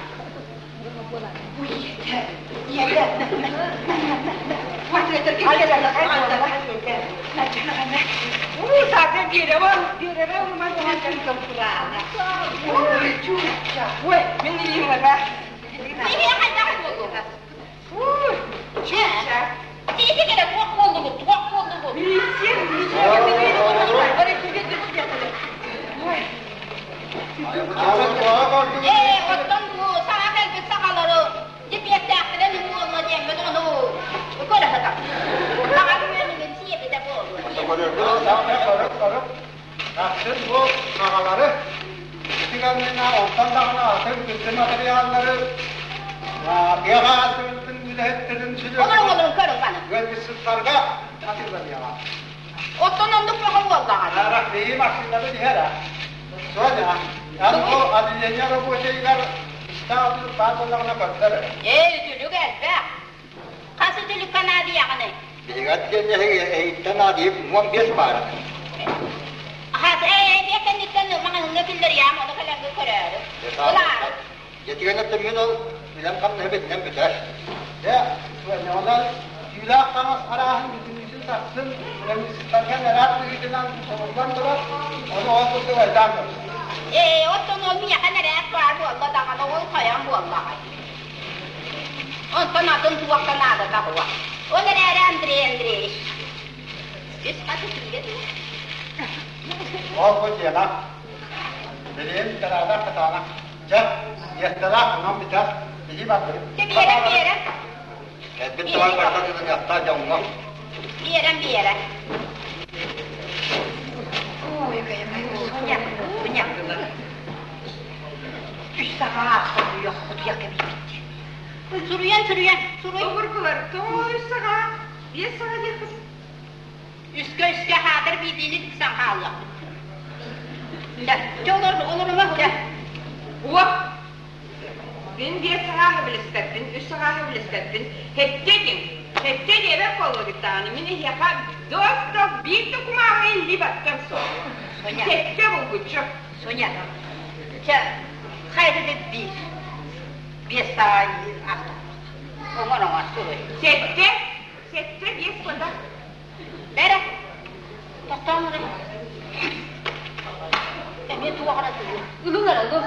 Киһи хайдах буолуо? Тиити кэлэ туох буоллугут, туох буоллугут? Ээ, оттон бу саҥа кэлбит сахалары дипиэттээхтэрин буолла диэммин ону көрө сытар. Баҕар үөнүгүн сиэбитэ буолуо. Тахсын бу аҕалары ити кэннинэ онтон даҕаны атын күндү матырыйааллары тыаҕа аатырбытын үлэһиттэрин Олорун олорун көрүҥ баны. ыалдьыттарга атыыланыаҕа. Оттон оннук бөҕө буоллаҕа. Рахмии машинаны иһэр а. Соня, эн бу отделение рабочайыгар истаалдыр баар буоллаҕына көрдөр. Ээ, үтүлүк элбэх. Хас үтүлүк наадыйаҕыный? Биһиги диэн эһиттэн наадыйып 15 баара. Хас ээ, биэ кэнниттэн маҕаһыыҥҥа киллэриэм, ону кэлэҥҥэ көрөөрү. Ылаары. Дьэтигэн өттөммүн ол үлэм хамнаһы битинэн бүтэр. Дьэ, онон түүлээх таҥас арааһын бүтүннүүтүн сарсын ыанньыксыттарга нэрээт быһыытынан толуллан турар, ону ол курдук айдаан көрсөр. Ээ, оттон ол миэхэ нэрээт баар буолла даҕаны, ол хайан буоллаҕай? Онтон атын туохха наадата суох. Ол эрээри Андрей Андреевич, үс хас итиигэ дуо? Ол бу дьиэҕэ билигин кыраадах кытаанах. Дьэ, миэстэлээх онон бүтэр. Биһи барбыт. Дьэ, биэрэн, биэрэн. Кэлбит тылан барта тылыныахтаах дьоҥҥо. Биэрэн, биэрэн. Ой, Соня, Соня. Үс саҕа суруйуох утуйах кэбиспит. Суруйан, суруйан, суруй. Обургулар тоҕо үс саҕа, биэс саҕа диэххит. Үскэ үскэ хаатыр биирдиини тиксэн хааллахпыт. Дьэ, олор, олорума, дьэ. Уо. Мин биэс саҕааһы билиспэппин, үс саҕааһы билиспэппин. Сэттэ этиҥ. Сэттэ диэбэт буоллугут даҕаны. Мин эһиэхэ досток биир да кумааҕы илии баттыам суох. Соня. Сэттэ булгуччу. Соня, чэ, хайда да биир. Биэс саҕа оҥор оҥор суруй. Сэттэ. Сэттэ биэс куота. Бэрэ, тохтоон эрэ. Эмиэ туох эрэ тыгын. Ылын эрэ, ылын.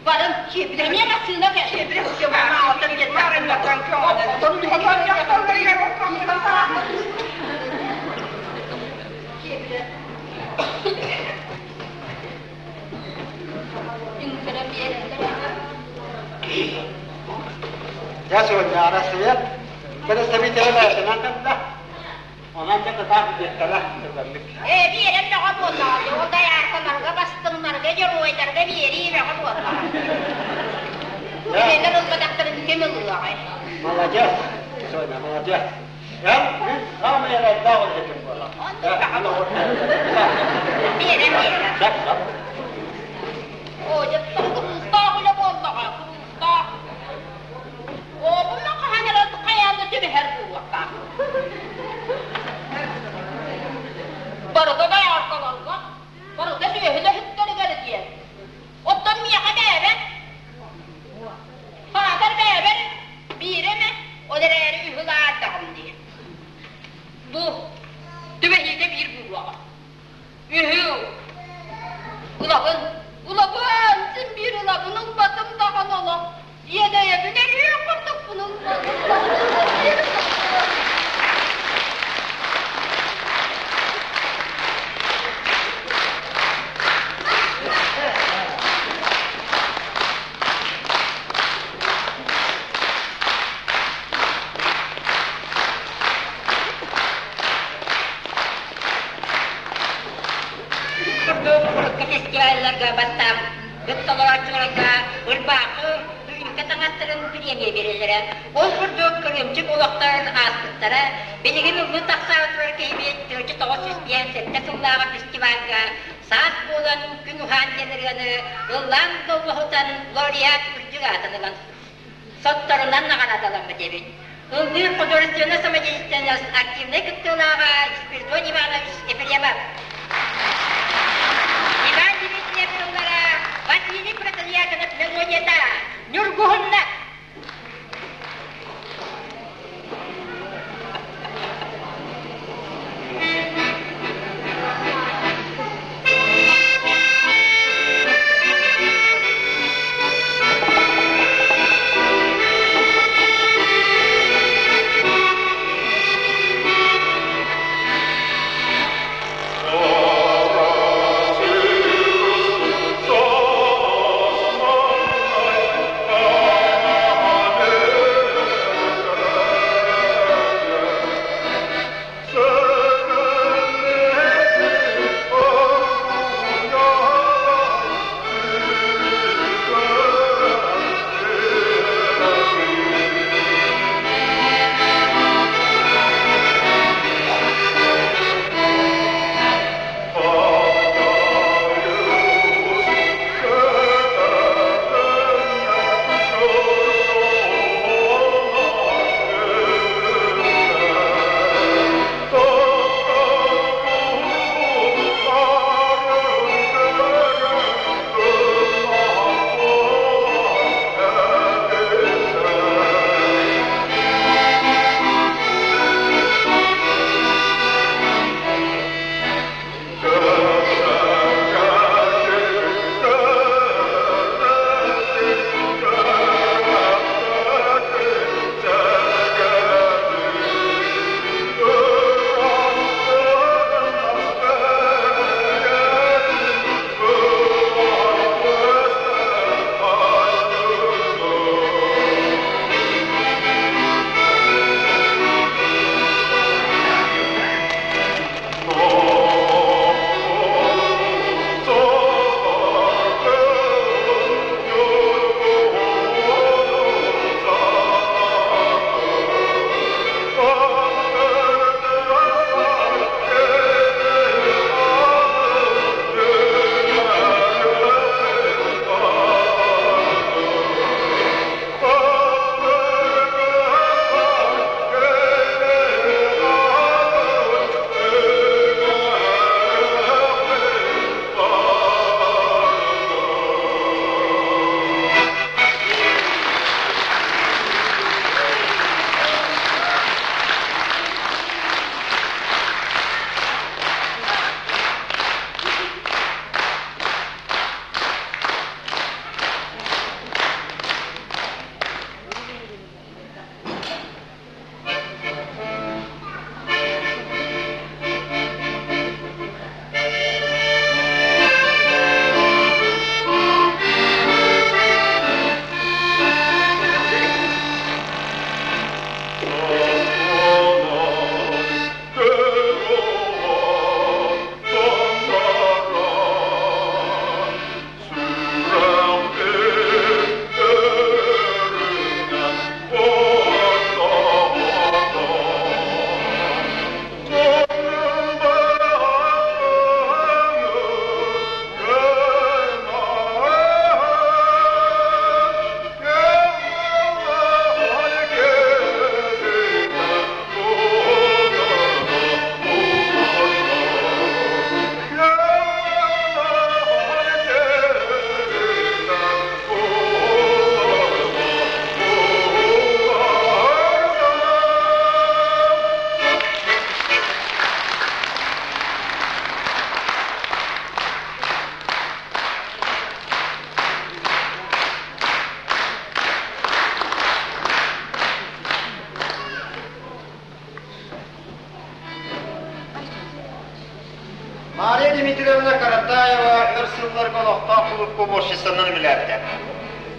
Баран чиэбилэ. Эмиэ массыына кэ. Чиэбилэ Дьэ, сегодня Арассыыйа бэрэстэбиитэлэ бэйэтинэн кэллэ. Онон дьэ кытаах диэттэрэ түргэнник. Ээ, биэрэн бөҕө буоллаҕа. Ол дайааркаларга, бастыҥнарга, дьоруойдарга биэрии бөҕө буоллаҕа. Кинилэр ылбатахтарын ким ылыаҕай? Молодец, Соня, молодец. Эн мин саамай эрэллээх үлэһитим буолар. Биэрэн биэрэн. Сөп, сөп. Оо, дьэ, куруустаах үлэ буоллаҕа, куруустаах. Оо, бу хаһан эрэ хайаан да түбэһэр буолуохтаах. Барыта дайааркаларга, барыта сүөһүлэһиттэригэр диэн. Оттон миэхэ бээбэт. Саатар бээбэр биирэ эмэ, ол эрээри үһү лаардаҕым дии. Бу түбэһиитэ биир буолуоҕа. Үһү ылабын, ылабын, син биир ылабын, ылбатым даҕаны олох. Иэдэйэбин өрүөх курдукпун ылбатым даҕаны биир ылабын. Курдук урукку фестивалларга бастаан толорооччуларга ырбаахы, бүрүүкэ таҥастарын премия биэрэллэрэ. Ол курдук кырыымчык олохторун ааспыттара. Билигин ыллыы тахсаары турар киһибит 1997 сыллааҕы фестивальга саас буолан күн уһаан диэн ырыаны ыллаан доллоһутан лауреат үрдүк аатын ылан сотторунан наҕараадаламмыт эбит. Ыллыыр художественная самодеятельность активнай кыттыылааҕа Спиридон Иванович Ефремов. Иван Дмитриев тыллара Василий Протодьяконов мелодията Ньургуһунна. сылларга олохтоох кулуупка уборщицанан үлэлээбитэ.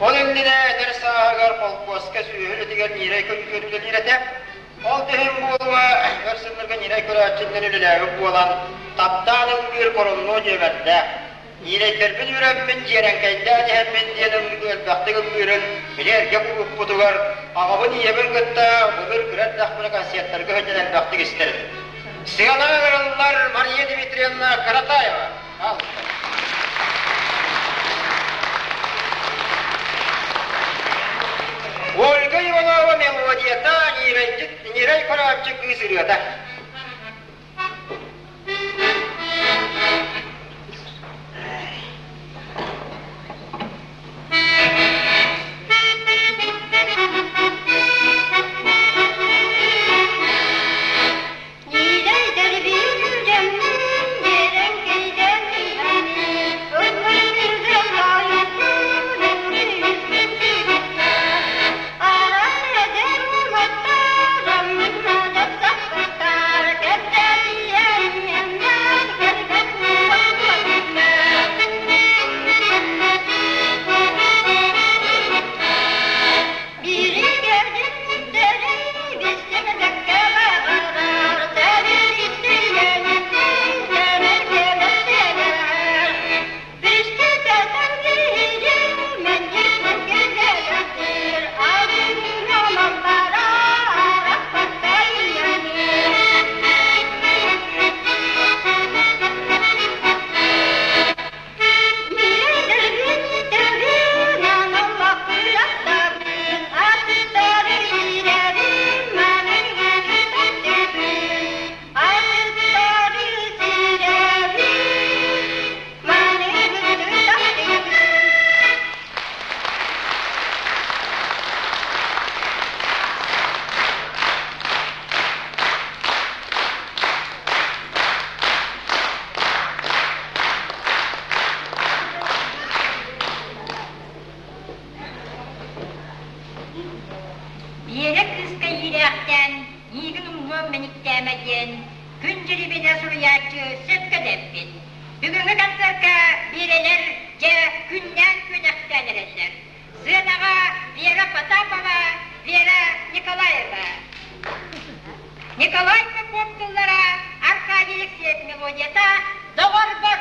Ол иннинэ эдэр сааһыгар холкуоска сүөһү үлэтигэр ньирэй көрүүтүгэр үлэлиир этэ. Ол да иһин буолуо, өр сылларга ньирэй көрөөччүннэн үлэлээбит буолан, таптаан ыллыыр коруннуо диэбэрдээх. Ньирэйдэрбин үрэммин, дьиэрэҥкэйдээн иһэммин диэн элбэхтик ыллыырын били эргэ кулууппутугар аҕабын ийэбин кытта былыр кыра эрдэхпинэ концертарга сылдьан элбэхтик истэрим. Сыана ыҥырыллар Мария Дмитриевна Каратаева. Ольга Иванова мелодията ньирэй көрөөччү кыыс ырыата. Биэрэ кыыска иирээхтээн, миигин умнуом мэниктээмэ диэн күн дьирибинэ суруйааччы сөпкө да эппит. Бүгүҥҥү концерка Биэрэлэр дьэ күннээн күөнэхтээн эрэллэр. Сыанаҕа Вера Потапова, Вера Николаева. Николай Попов тыллара, Аркадий Алексеев мелодията «Доҕорбор».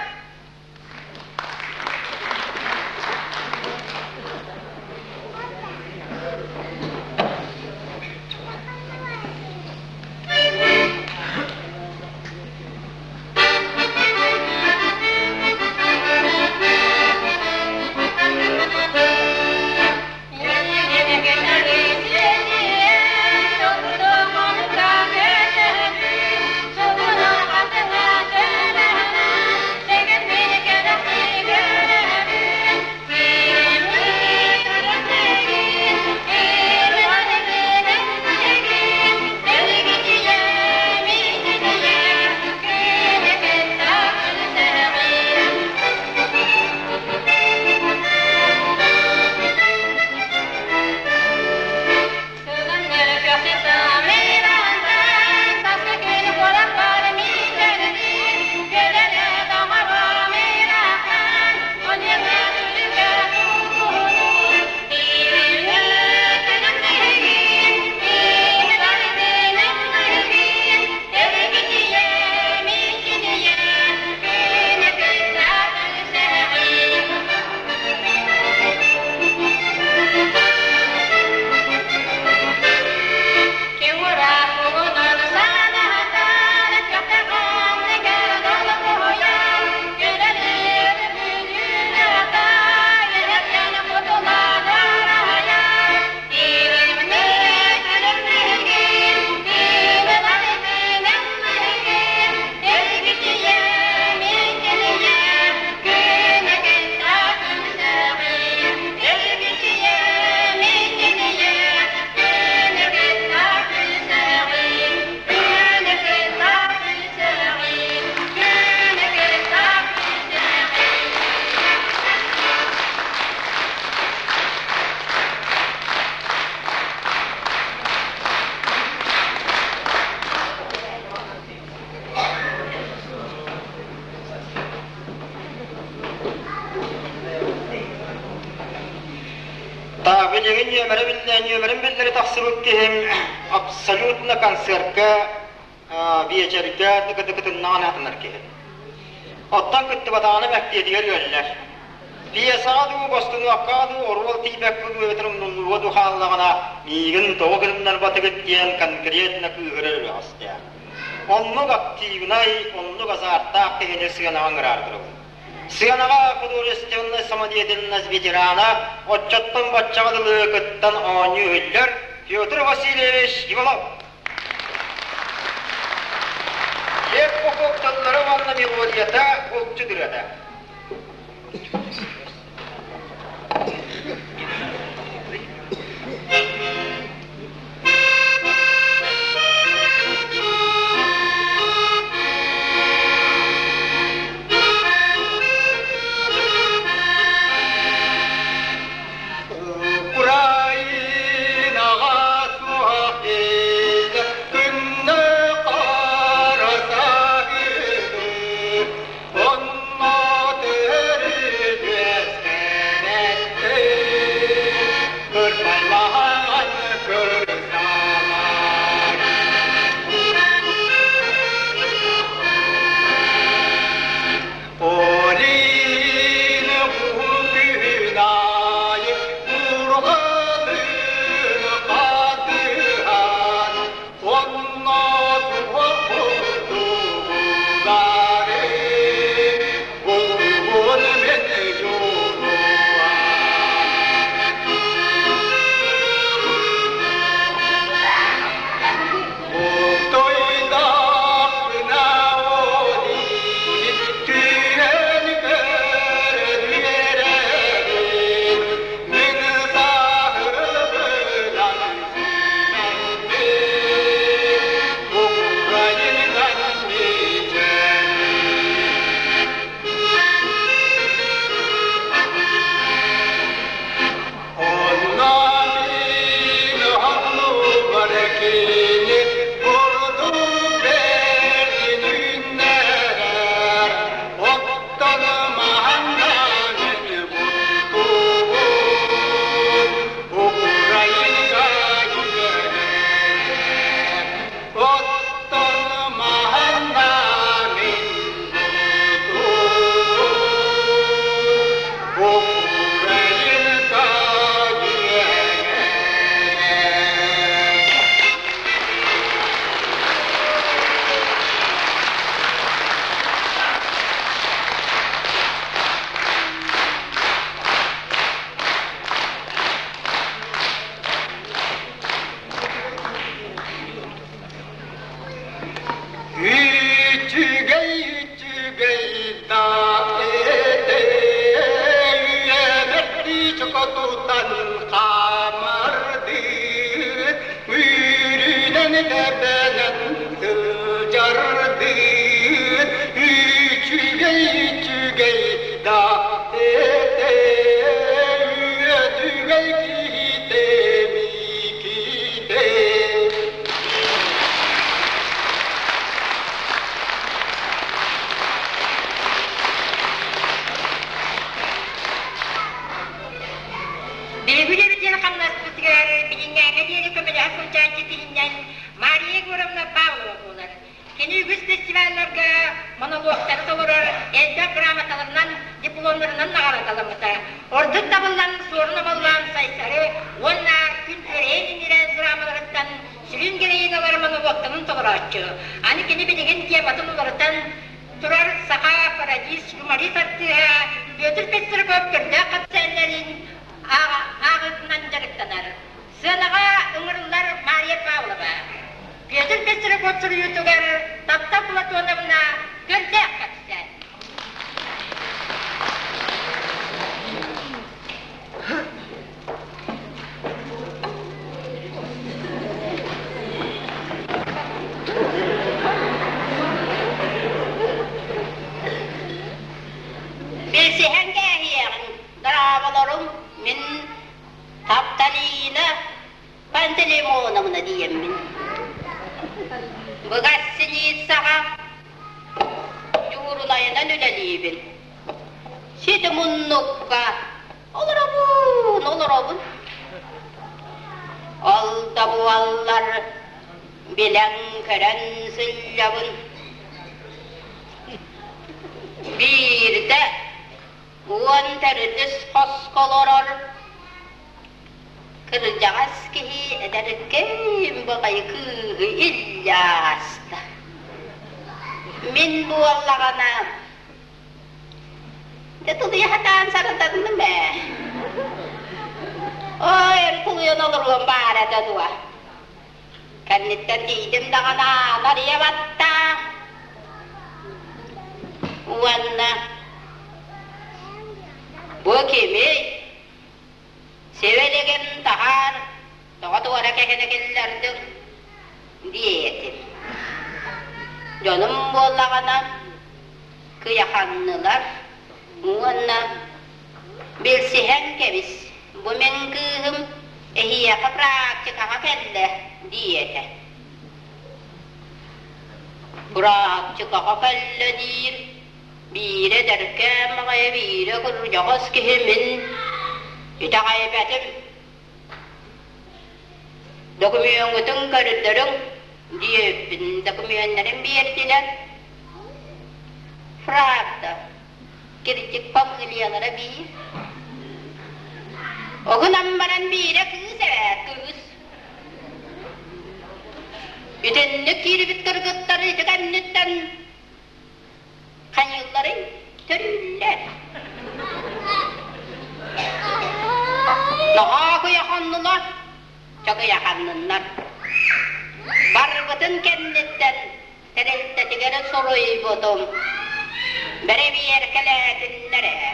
Билигин нүөмэрэ биллэ, нүөмэрин биллэри тахсыбыт киһим абсолютно концертка, биэчэргэ тыкы-тыкытыннаҕына атынар киһи. Оттон кыттыбатаҕына мэктиэтигэр үөллэр. Пьесаҕа дуу, бостунуоккаҕа дуу оруол тиийбэккэ дуу эбэтэр умнуллуо дуу хааллаҕына, миигин тоҕо гыннарбатыгыт диэн конкретно кыыһырар үөҕэстээх. Оннук активнай, оннук азартаах киһини сыанаҕа ыҥыраары турабын. Сыанаҕа художественнай самодеятельность ветерана, оччоттон баччаҕа дылы кыттан оонньуу иһиллэр Петр Васильевич Иванов. Лев Попов тыллара уонна мелодията булчут ырыата. Украинаҕа суох күннэ хара саһыыр, онно кырбалаан кырсалар. Олин күн аайы бурҕалын хатыһан, онно туох курдугулары булбун мен дьулуһан. Тойдахпына түүн көрөн үөрэбин, мин саһылбынан сүүмэммин, Украинан мичээрин. Онно мин оннубар кини бурдук бэрдин үүннэрэр, оттон маһаннан буттубун Украинка үөрэр. Оттон маһаннан буттубун Украинка үөрэр. Үчүгэй, үчүгэй да этэ, үөмэрдии чокотутан хаамардыы, үүрүнэн тэбэнэн сылдьардыы. Үчүгэй, үчүгэй да этэ, үөтүгэй киһитэ миикитэ. Биһиги үлэбитин хамнаспытыгар билиҥҥээҥҥэ диэри көмөлөһө сылдьааччы киһиннэн Мария Егоровна Павлова буолар. Кини үгүс фестивалларга монологтары толорор, элбэх грамоталарынан, дипломнарынан наҕараадаламмыта. Ордук табыллан Суорун Омоллоон Сайсары уонна Күн Күөрэйин иннинэ драмаларыттан сүрүн героиналар монологтарын толорооччу. Аны кини билигин тематын уларытан турар саха пародист, юморист артыыһа Петр Пестряков көрдөөх кэпсээннэрин ааҕыытынан дьарыктанар. Сыанаҕа ыҥырыллар Мария Павлова. Петр Пестряков суруйуутугар Таптал Платоновна көрдөөх кэпсээн. Билсиһэн кээһиэҕиҥ, дорооболорум, мин Тапталина Пантелеймоновна диэммин. Бу гостиницаҕа дьуурунайынан үлэлиибин. Сити муннукка олоробун, олоробун. Билэн-көрөн сылдьабын. Биирдэ 14-үс хоско олорор кырдьаҕас киһи эдэркээн баҕайы кыыһы илдьэ ааста. Мин буоллаҕына Дьэ тулуйа сатаан сарытанным ээ. Ой, өр тулуйан олоруом баара этэ дуо? Кэнниттэн тиийдим даҕаны аанар ийэ баттаа. Уонна бу кимий? Сибилигин таһаар, тоҕо туора кэһэнэ киллэрдиҥ? диэтим. Дьонум буоллаҕына кыйаханнылар уонна билсиһэн кэбис, бу мин кыыһым эһиэхэ практикаҕа кэллэ диэтэ. Практикаҕа кэллэ диир, биирэ эдэркээн баҕайы, биирэ кырдьаҕас киһи мин итэҕэйбэтим. Докумуоҥҥутун көрдөрүҥ диэбиппин докумуоннарын биэрдилэр. Правда, кирдьик фамилиялара биир. Оҕунан баран биирэ кыыс эбээт кыыс. Итинник киирбит кыргыттар ити кэнниттэн Хайыылларый? Төрүүллэр. Наһаа кыйаханнылар, чакыйаханныннар. Барбытын кэнниттэн тэрилтэтигэр суруйбутум. Бэрэбиэркэлээтиннэр ээ.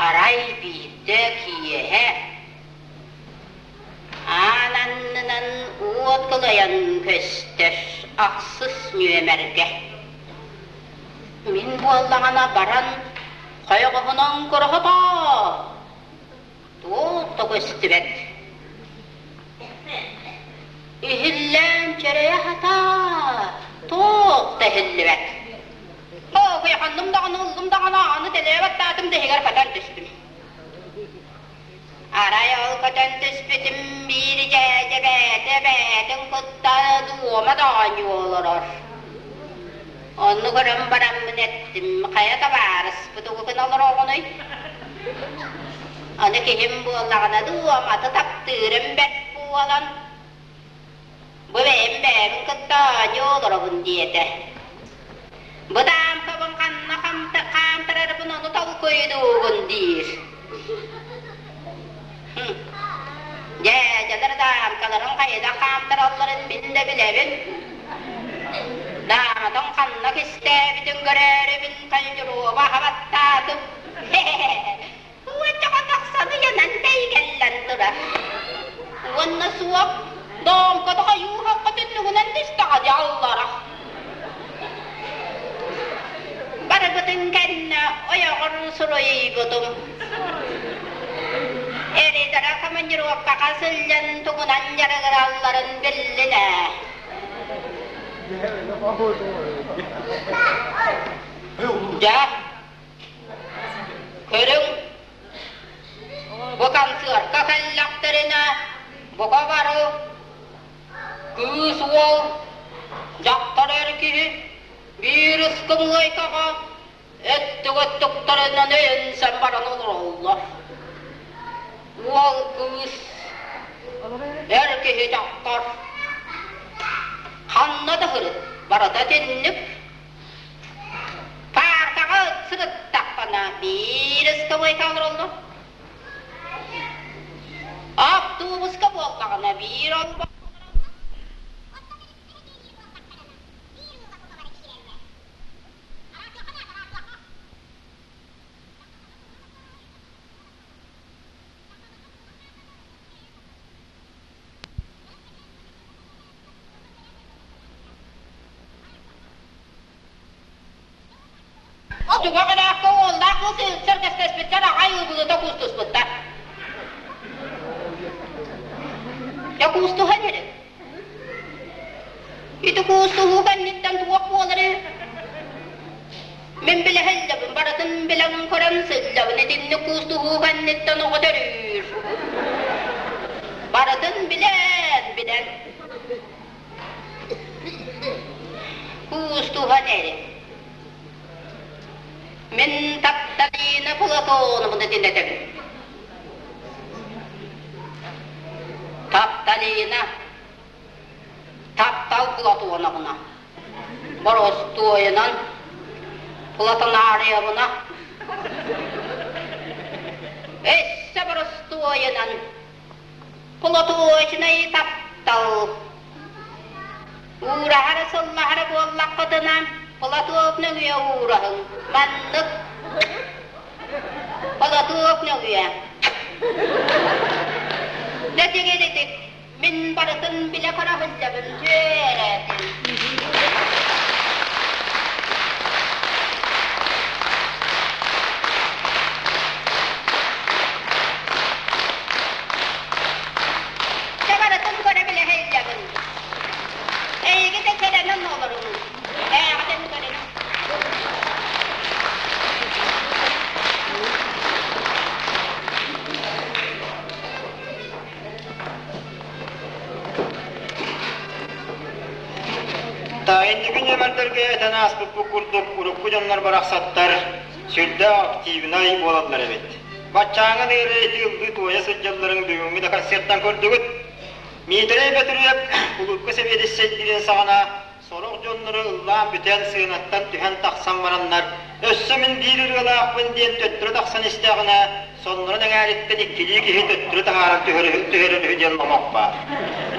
Арай биирдэ киэһэ Аан аннынан уот кылайан көстөр ахсыс нүөмэргэ. Мин буоллаҕына баран хойоҕоһунан кураһатаа, туох да көстүбэт. Иһиллээн чэрэйэ сатаа, туох да иһиллибэт. Оо, куйаханным даҕаны, ыллым даҕаны, аны тэлэйэ баттаатым да иһигэр көтөн түстүм. Арай ол көтөн түспүтүм биир дьээдьэ бэйэтэ бэйэтин кытта дуома да оонньуу олорор. Онну көрөн бараммын эттим, хайа табаарыспыт угу гына олороҕунуй? Аны киһим буоллаҕына дуоматы таптыырым бэрт буолан, Бу бэйэм бэйэбин кытта оонньуу олоробун диэтэ. Бу даампабын ханна хаамтарарбын ону толкуйдуубун диир. Дьээдьэлэр даамкаларын хайдах хаамтаралларын мин да билэбин. Дааматын ханна кистээбитин көрөөрүбүн хончуруоба хабаттаатым. Уончаҕа тахсан ыйанан тэйгэллэн турар. Уонна суох, дооҥкото хойуу-хахха түннүгүнэн түстэҕэ дии аллара. Барыбытын кэннэ ойоҕор суруйбутум. Эритара командировкаҕа сылдьан тугунан дьарыгыралларын биллин ээ. Дьэ, Көрүҥ, бу концертка кэллэхтэринэ бука бары кыыс уол, дьахтар эр киһи биир ыскымыайкаҕа өттүк-өттүктэринэн өйөнсөн баран олороллор. Уол кыыс, эр киһи дьахтар ханна да сырыт, барыта итинник. Пааркаҕа сырыттахпына биир ыскамыайка олороллор. Автобуска буоллаҕына биир олбох Туга гынаакка уоллаах кыыс сэргэстэспиттэр аҕай ыбылыта куустуспуттар. Дьэ куустуһан эрин. Ити куустуһуу кэнниттэн туох буолар Мин билэ сылдьабын, барытын билэн көрөн сылдьабын, итинник куустуһуу кэнниттэн оҕо төрүүр. Барытын билэн, билэн. Куустуһан эри. Мин тапталина Платоновна диэн Тапталина таптал Платоновна боростуойунан Платонарьевна өссө боростуойунан Платочнай таптал Уураһара сыллаһара буоллаххытына, платок нөҥүө уураһыҥ. Маннык платок нөҥүө. Дэтигиритик, мин барытын билэ көрө сылдьабын, дьүөрэтин. Дьэ барытын көрө билэ сылдьабын. Эйиги да сэрэнэн олоруҥ. Ээҕитин көрүнүҥ. Таайынньыгы ньэмэрдэргэ этэн ааспыппыт курдук урукку дьоннор барахсаттар сүрдээх активнай буолаллар эбит. Баччааҥҥы диэри ити ыллыы туойа сылдьалларын бүгүҥҥү да концертан көрдүгүт. Миитэрэй Бөтүрүөп кулуупка сэбиэдиссэйдиирин саҕана сорох дьоннору ыллаан бүтэн сыанаттан түһэн тахсан бараннар, өссө мин биир ырыалаахпын диэн төттөрү тахсан истэҕинэ, соннорун эҥээриттэн иккилии киһи төттөрү таһааран түһэрэр үһү диэн номох баар.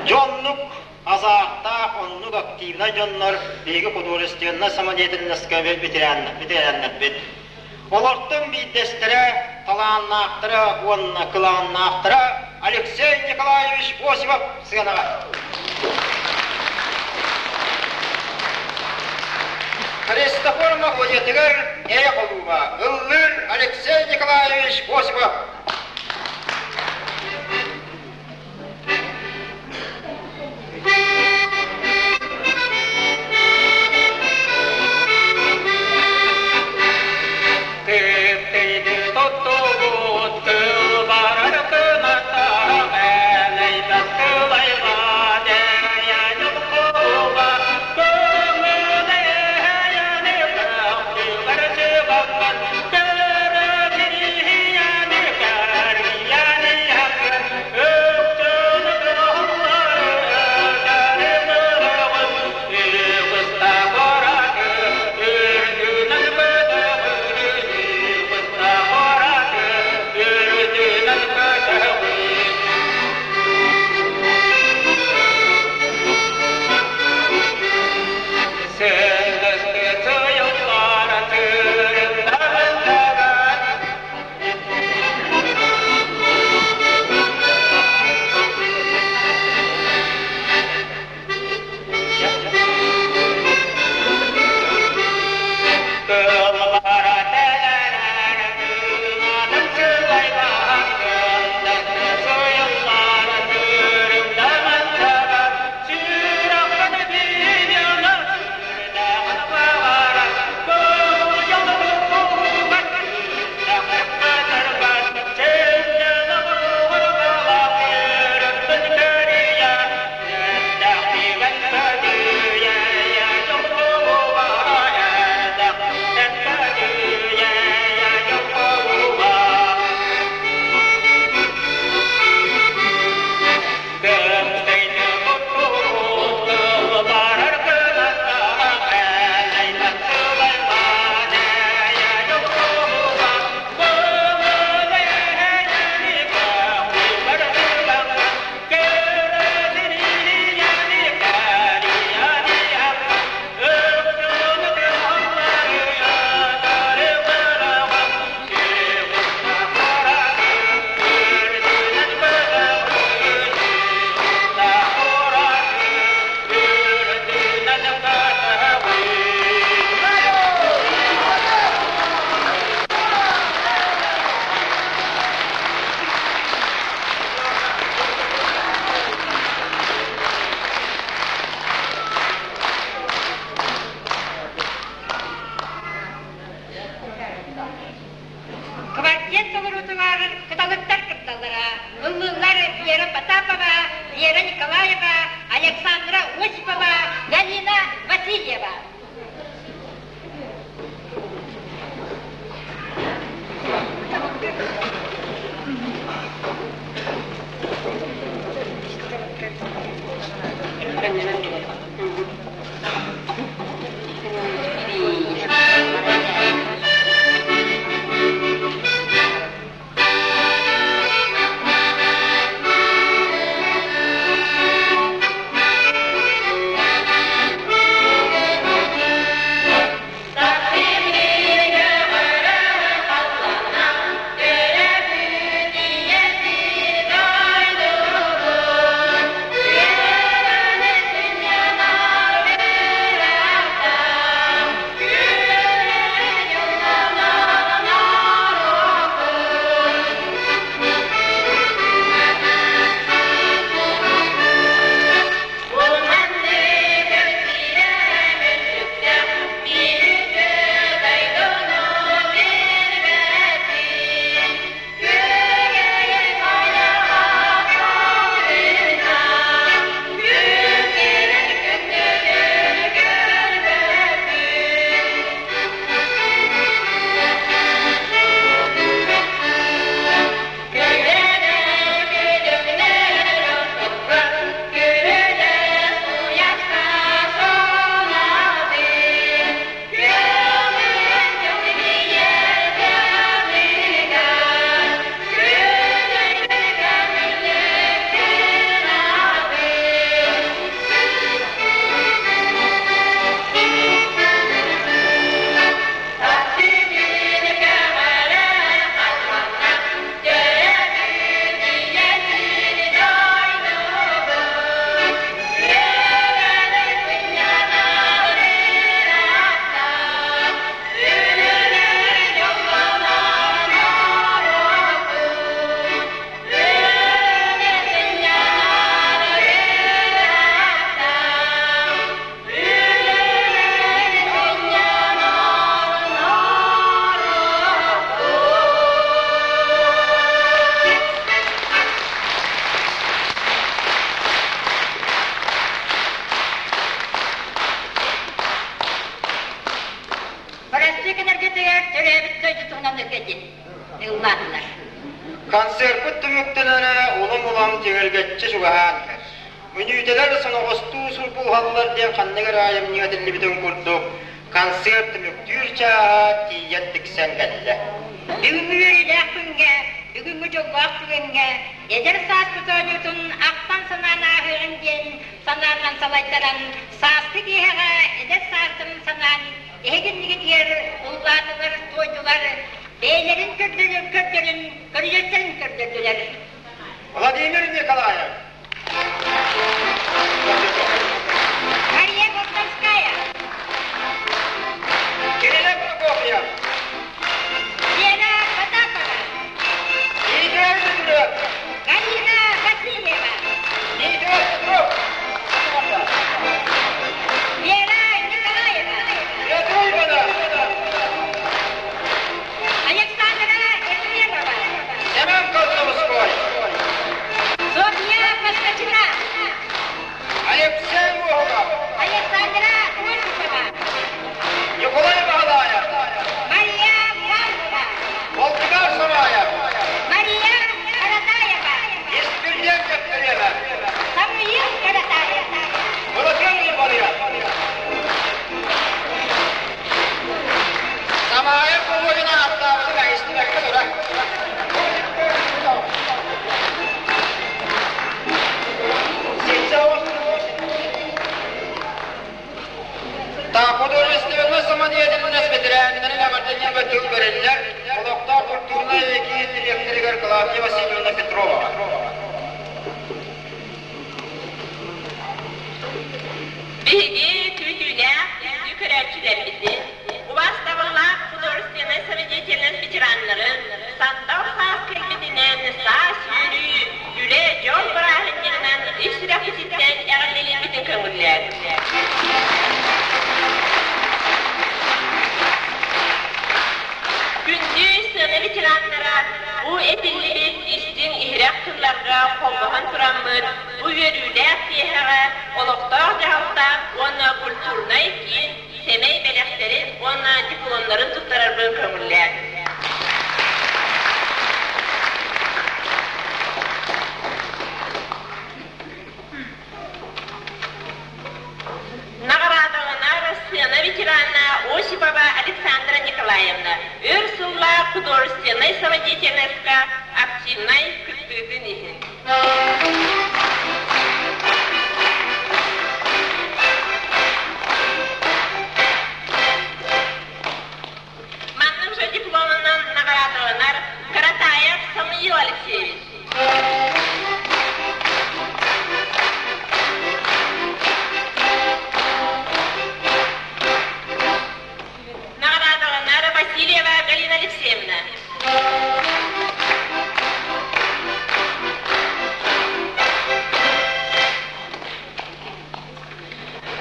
Дьэ оннук азаартаах, оннук активнай дьоннор биһиги художественнай самодеятельноска ветераннарбыт. Олортон биирдэстэрэ талааннаахтара уонна кылааннаахтара Алексей Николаевич Осипов сыанаҕа. Христофор Махлоетыгар Ээ холууба ыллыыр Алексей Николаевич Осипов. квартет толоруутугар кыталыктар кытталлара. Ыллыыллар Вера Потапова, Вера Николаева, Александра Осипова, Галина Васильева. Бырастыы гынаргытыгар төрөөбүт дойду туһунан ырыа ыллаатылар. Концерпыт түмүктэнэрэ улам-улам тиҥиргэччи чугаһаан иһэр. Мүнүүтэлэр соноҕостуу сурбуһаллар диэн ханнык эрэ айымньы этиллибитин курдук, концерт түмүктүүр чааһа тиийэн тиксэн кэллэ. Бүгүҥҥү үөрүүлээх күҥҥэ, бүгүҥҥү дьоллоох түгэҥҥэ эдэр сааспыт оонньуутун ахтан-санаан ааһыаҕыҥ диэн санаанан салайтаран, сааскы киэһэҕэ эдэр саастарын санаан эһигиннигитигэр ыллаатылар, туойдулар, бэйэлэрин көрдөрүн көрдөрүн, көрүдьүөстэрин көрдөрдүлэр. Владимир Николаев. Мария Богданская. Кирилл Прокопьев. Вера Потапова. Игорь Петров. Галина Васильева. Игорь Петров. Вера Николаева. Петр Иванов. Александра Ефремова. Семен Колтовской. Софья Москвичина. Алексей Мохов. Александра Осипова. Николай Багалаев. Мария Павлова. Волкогар Самаев. Мария Каратаева. Испирден Каптерева. Самуил Каратаев. Владимир Иванов. Самаев Погодина аттаабытын истибэккэ турар. Художественнай самодеятельность ветераннарын эҕэрдэлииргэ тыл бэриллэр олохтоох культурнай киин дириэктэригэр Клавдия Васильевна Петрова. Биһиги күүтүүлээх күндү көрөөччүлэрбитин, убаастабыллаах художественнай самодеятельность ветераннарын сандал саас кэлбитинэн саас үөрүү, үлэ, дьол бырааһынньыгынан ис сүрэхпититтэн эҕэрдэлиирбитин көҥүллээн. Күндү сыана ветераннара, Бу этиллибит истиҥ иһирэх тылларга холбоһон тураммыт бу үөрүүлээх киэһэҕэ олохтоох дьаһалта уонна культурнай киин сэмэй бэлэхтэрин уонна дипломнарын туттарарбын көҥүллээн. Наҕараадаланар сцена ветерана Осипова Александра Николаевна өр сыллаах художественнай самодеятельноска активнай кыттыытын иһин. Маннык же дипломунан наҕараадаланар Каратаев Самуил Алексеевич. Наҕараадаланар Васильева Галина Алексеевна.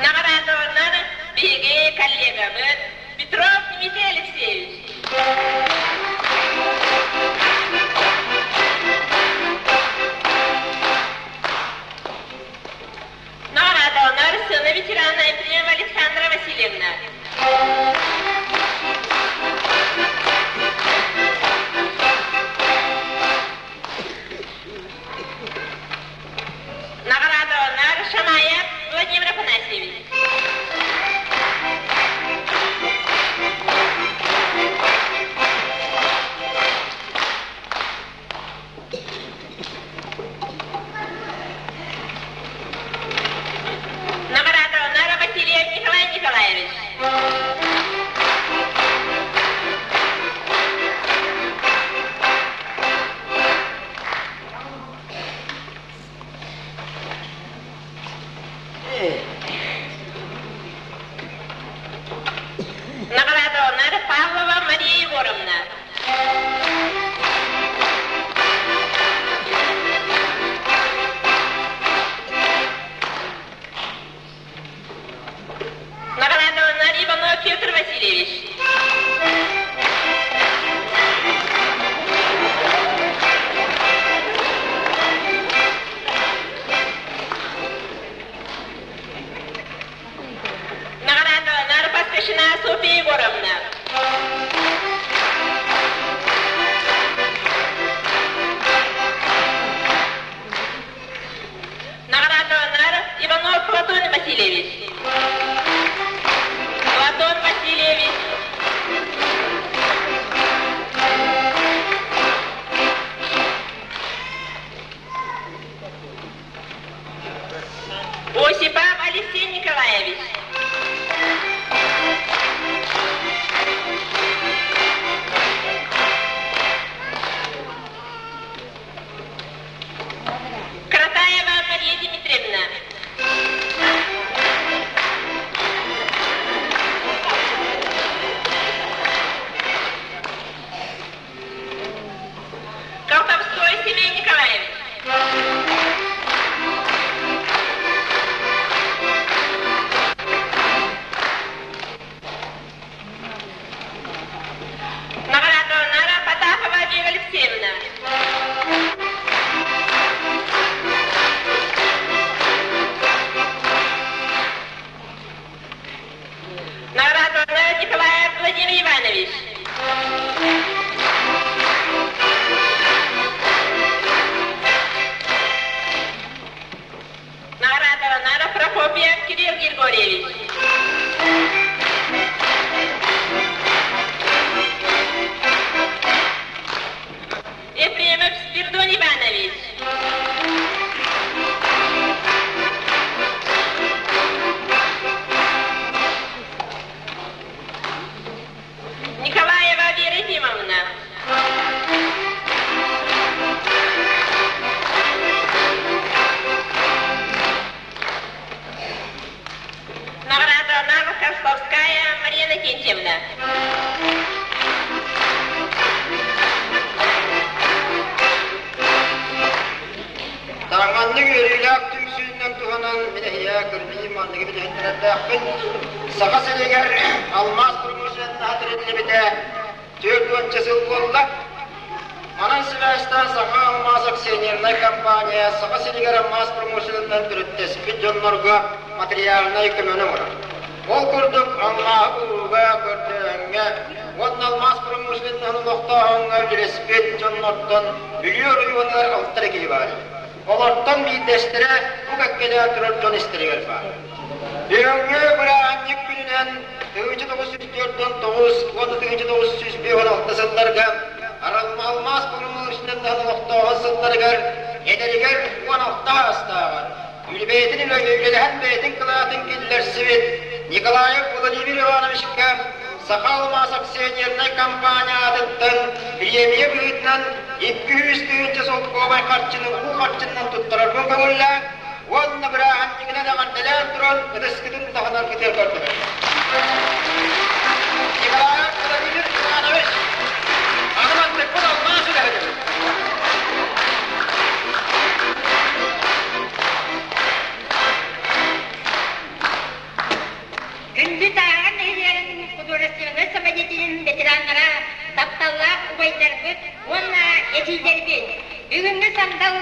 Наҕараадаланар биһиги коллегабыт Петров Дмитрий Алексеевич. Наҕараадаланар сцена ветерана Ефремова Александра Васильевна. Наҕараадаланар Шамаев Владимир Афанасьевич. Наҕараадаланар Васильев Николай Николаевич. Наҕараадаланар Павлова Мария Егоровна. Наҕараадаланар Иванов Петр Васильевич. Наҕараадаланар Пастушина Софья Егоровна. Наҕараадаланар Иванов Платон Васильевич. Платон Васильевич. Осипов Алексей Николаевич. Кратаева Мария Дмитриевна. Колтовской Семен Николаевич. Наҕараадаланара Потапова Вера Алексеевна. Наҕараадаланара Николаев Владимир Иванович. Наҕараадаланара Прокопьев Кирилл Григорьевич. Ефремов Спирдон Иванович. Николаева Вера Ефимовна. Награда Козловская Мария Иннокентьевна. Таҥаннык үөрүүлээх түмсүүнэн туһанан мин эһиэхэ кырбии манныгы билиһиннэрэрдээхпин. Саха сиригэр алмаас промышленноһа тэриллибитэ 40 сыл буолла. Манан сибэ бастаан Саха алмаас акционернай компания Саха сиригэр алмаас промышленноһын төрүттэспит дьоннорго материальнай көмөнү оҥорор. Ол курдук, алмааһы булууга, көрдөөһүҥҥэ уонна алмаас промышленноһын олохтооһуҥҥа үлэлэспит дьоннортон Бүлүү оройуонугар алта эрэ киһи баар. Олортон биирдэстэрэ бу кэккэлээн турар дьон истэригэр баар. Бүгүҥҥү бырааһынньык күнүнэн 1949 уонна 1956 сылларга алмаас промышленноһын олохтооһун сылларыгар эдэригэр 16 саастааҕар бэйэтин үлэлэһэн бэйэтин кылаатын киллэрсибит Николаев Владимир Ивановичка Саха алмаас акционернай компания аатыттан бириэмийэ быһыытынан 200 тыһыынча солкуобай харчыны уу харчыннан туттарарбын көҥүллээн уонна бырааһынньыгынан эҕэрдэлээн туран ытыскытын таһынаргытыгар көрдөһөбүн. Николаев Владимир Иванович, аны мантыкпыт алмаас үлэһитэбит. Күндү Тааһаҕар нэһилиэгин художественнай самодеятельнай ветераннара, тапталлаах убайдарбыт уонна эдьиийдэрбит! Бүгүҥҥү сандал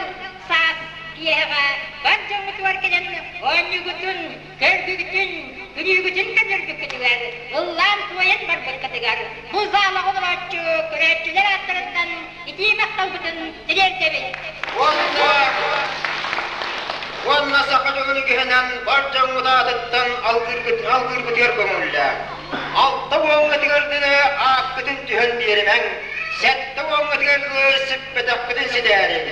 саас киэһэҕэ бар дьоҥҥутугар кэлэн оонньуугутун, көргүгүтүн, күлүүгүтүн көннөрбүккүтүгэр, ыллаан-туойан барбыккытыгар бу залаҕа олорооччу көрөөччүлэр ааттарыттан итии махталбытын тириэрдэбит. Уонна уонна саха дьонун үгэһинэн бар дьоҥҥут аатыттан алгыырбытыгар көҥүллээх. Алта уоҥҥутугар дылы ааккытын түһэн биэримэҥ, сэттэ уоҥҥутугар дылы сиппэтэххитин ситээриҥ,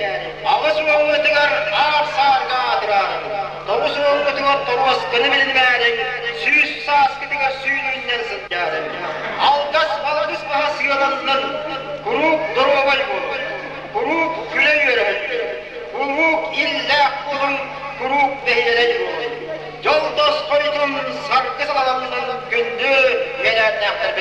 аҕыс уоҥҥутугар аар-саарга аатыраарыҥ, тоҕус уоҥҥутугар торуосканы билинимээриҥ, сүүс сааскытыгар сүүнүннэн сылдьаарыҥ. Алгас балагыс баһа сыаланнын, куруук доруобай буолуҥ, куруук күлэ-үөрэ сылдьыҥ, куруук иллээх буолуҥ, куруук бэһиэлэй буолуҥ. Дьол тосхойдун, саргы салаланнын күндү үөлээннээхтэрбит!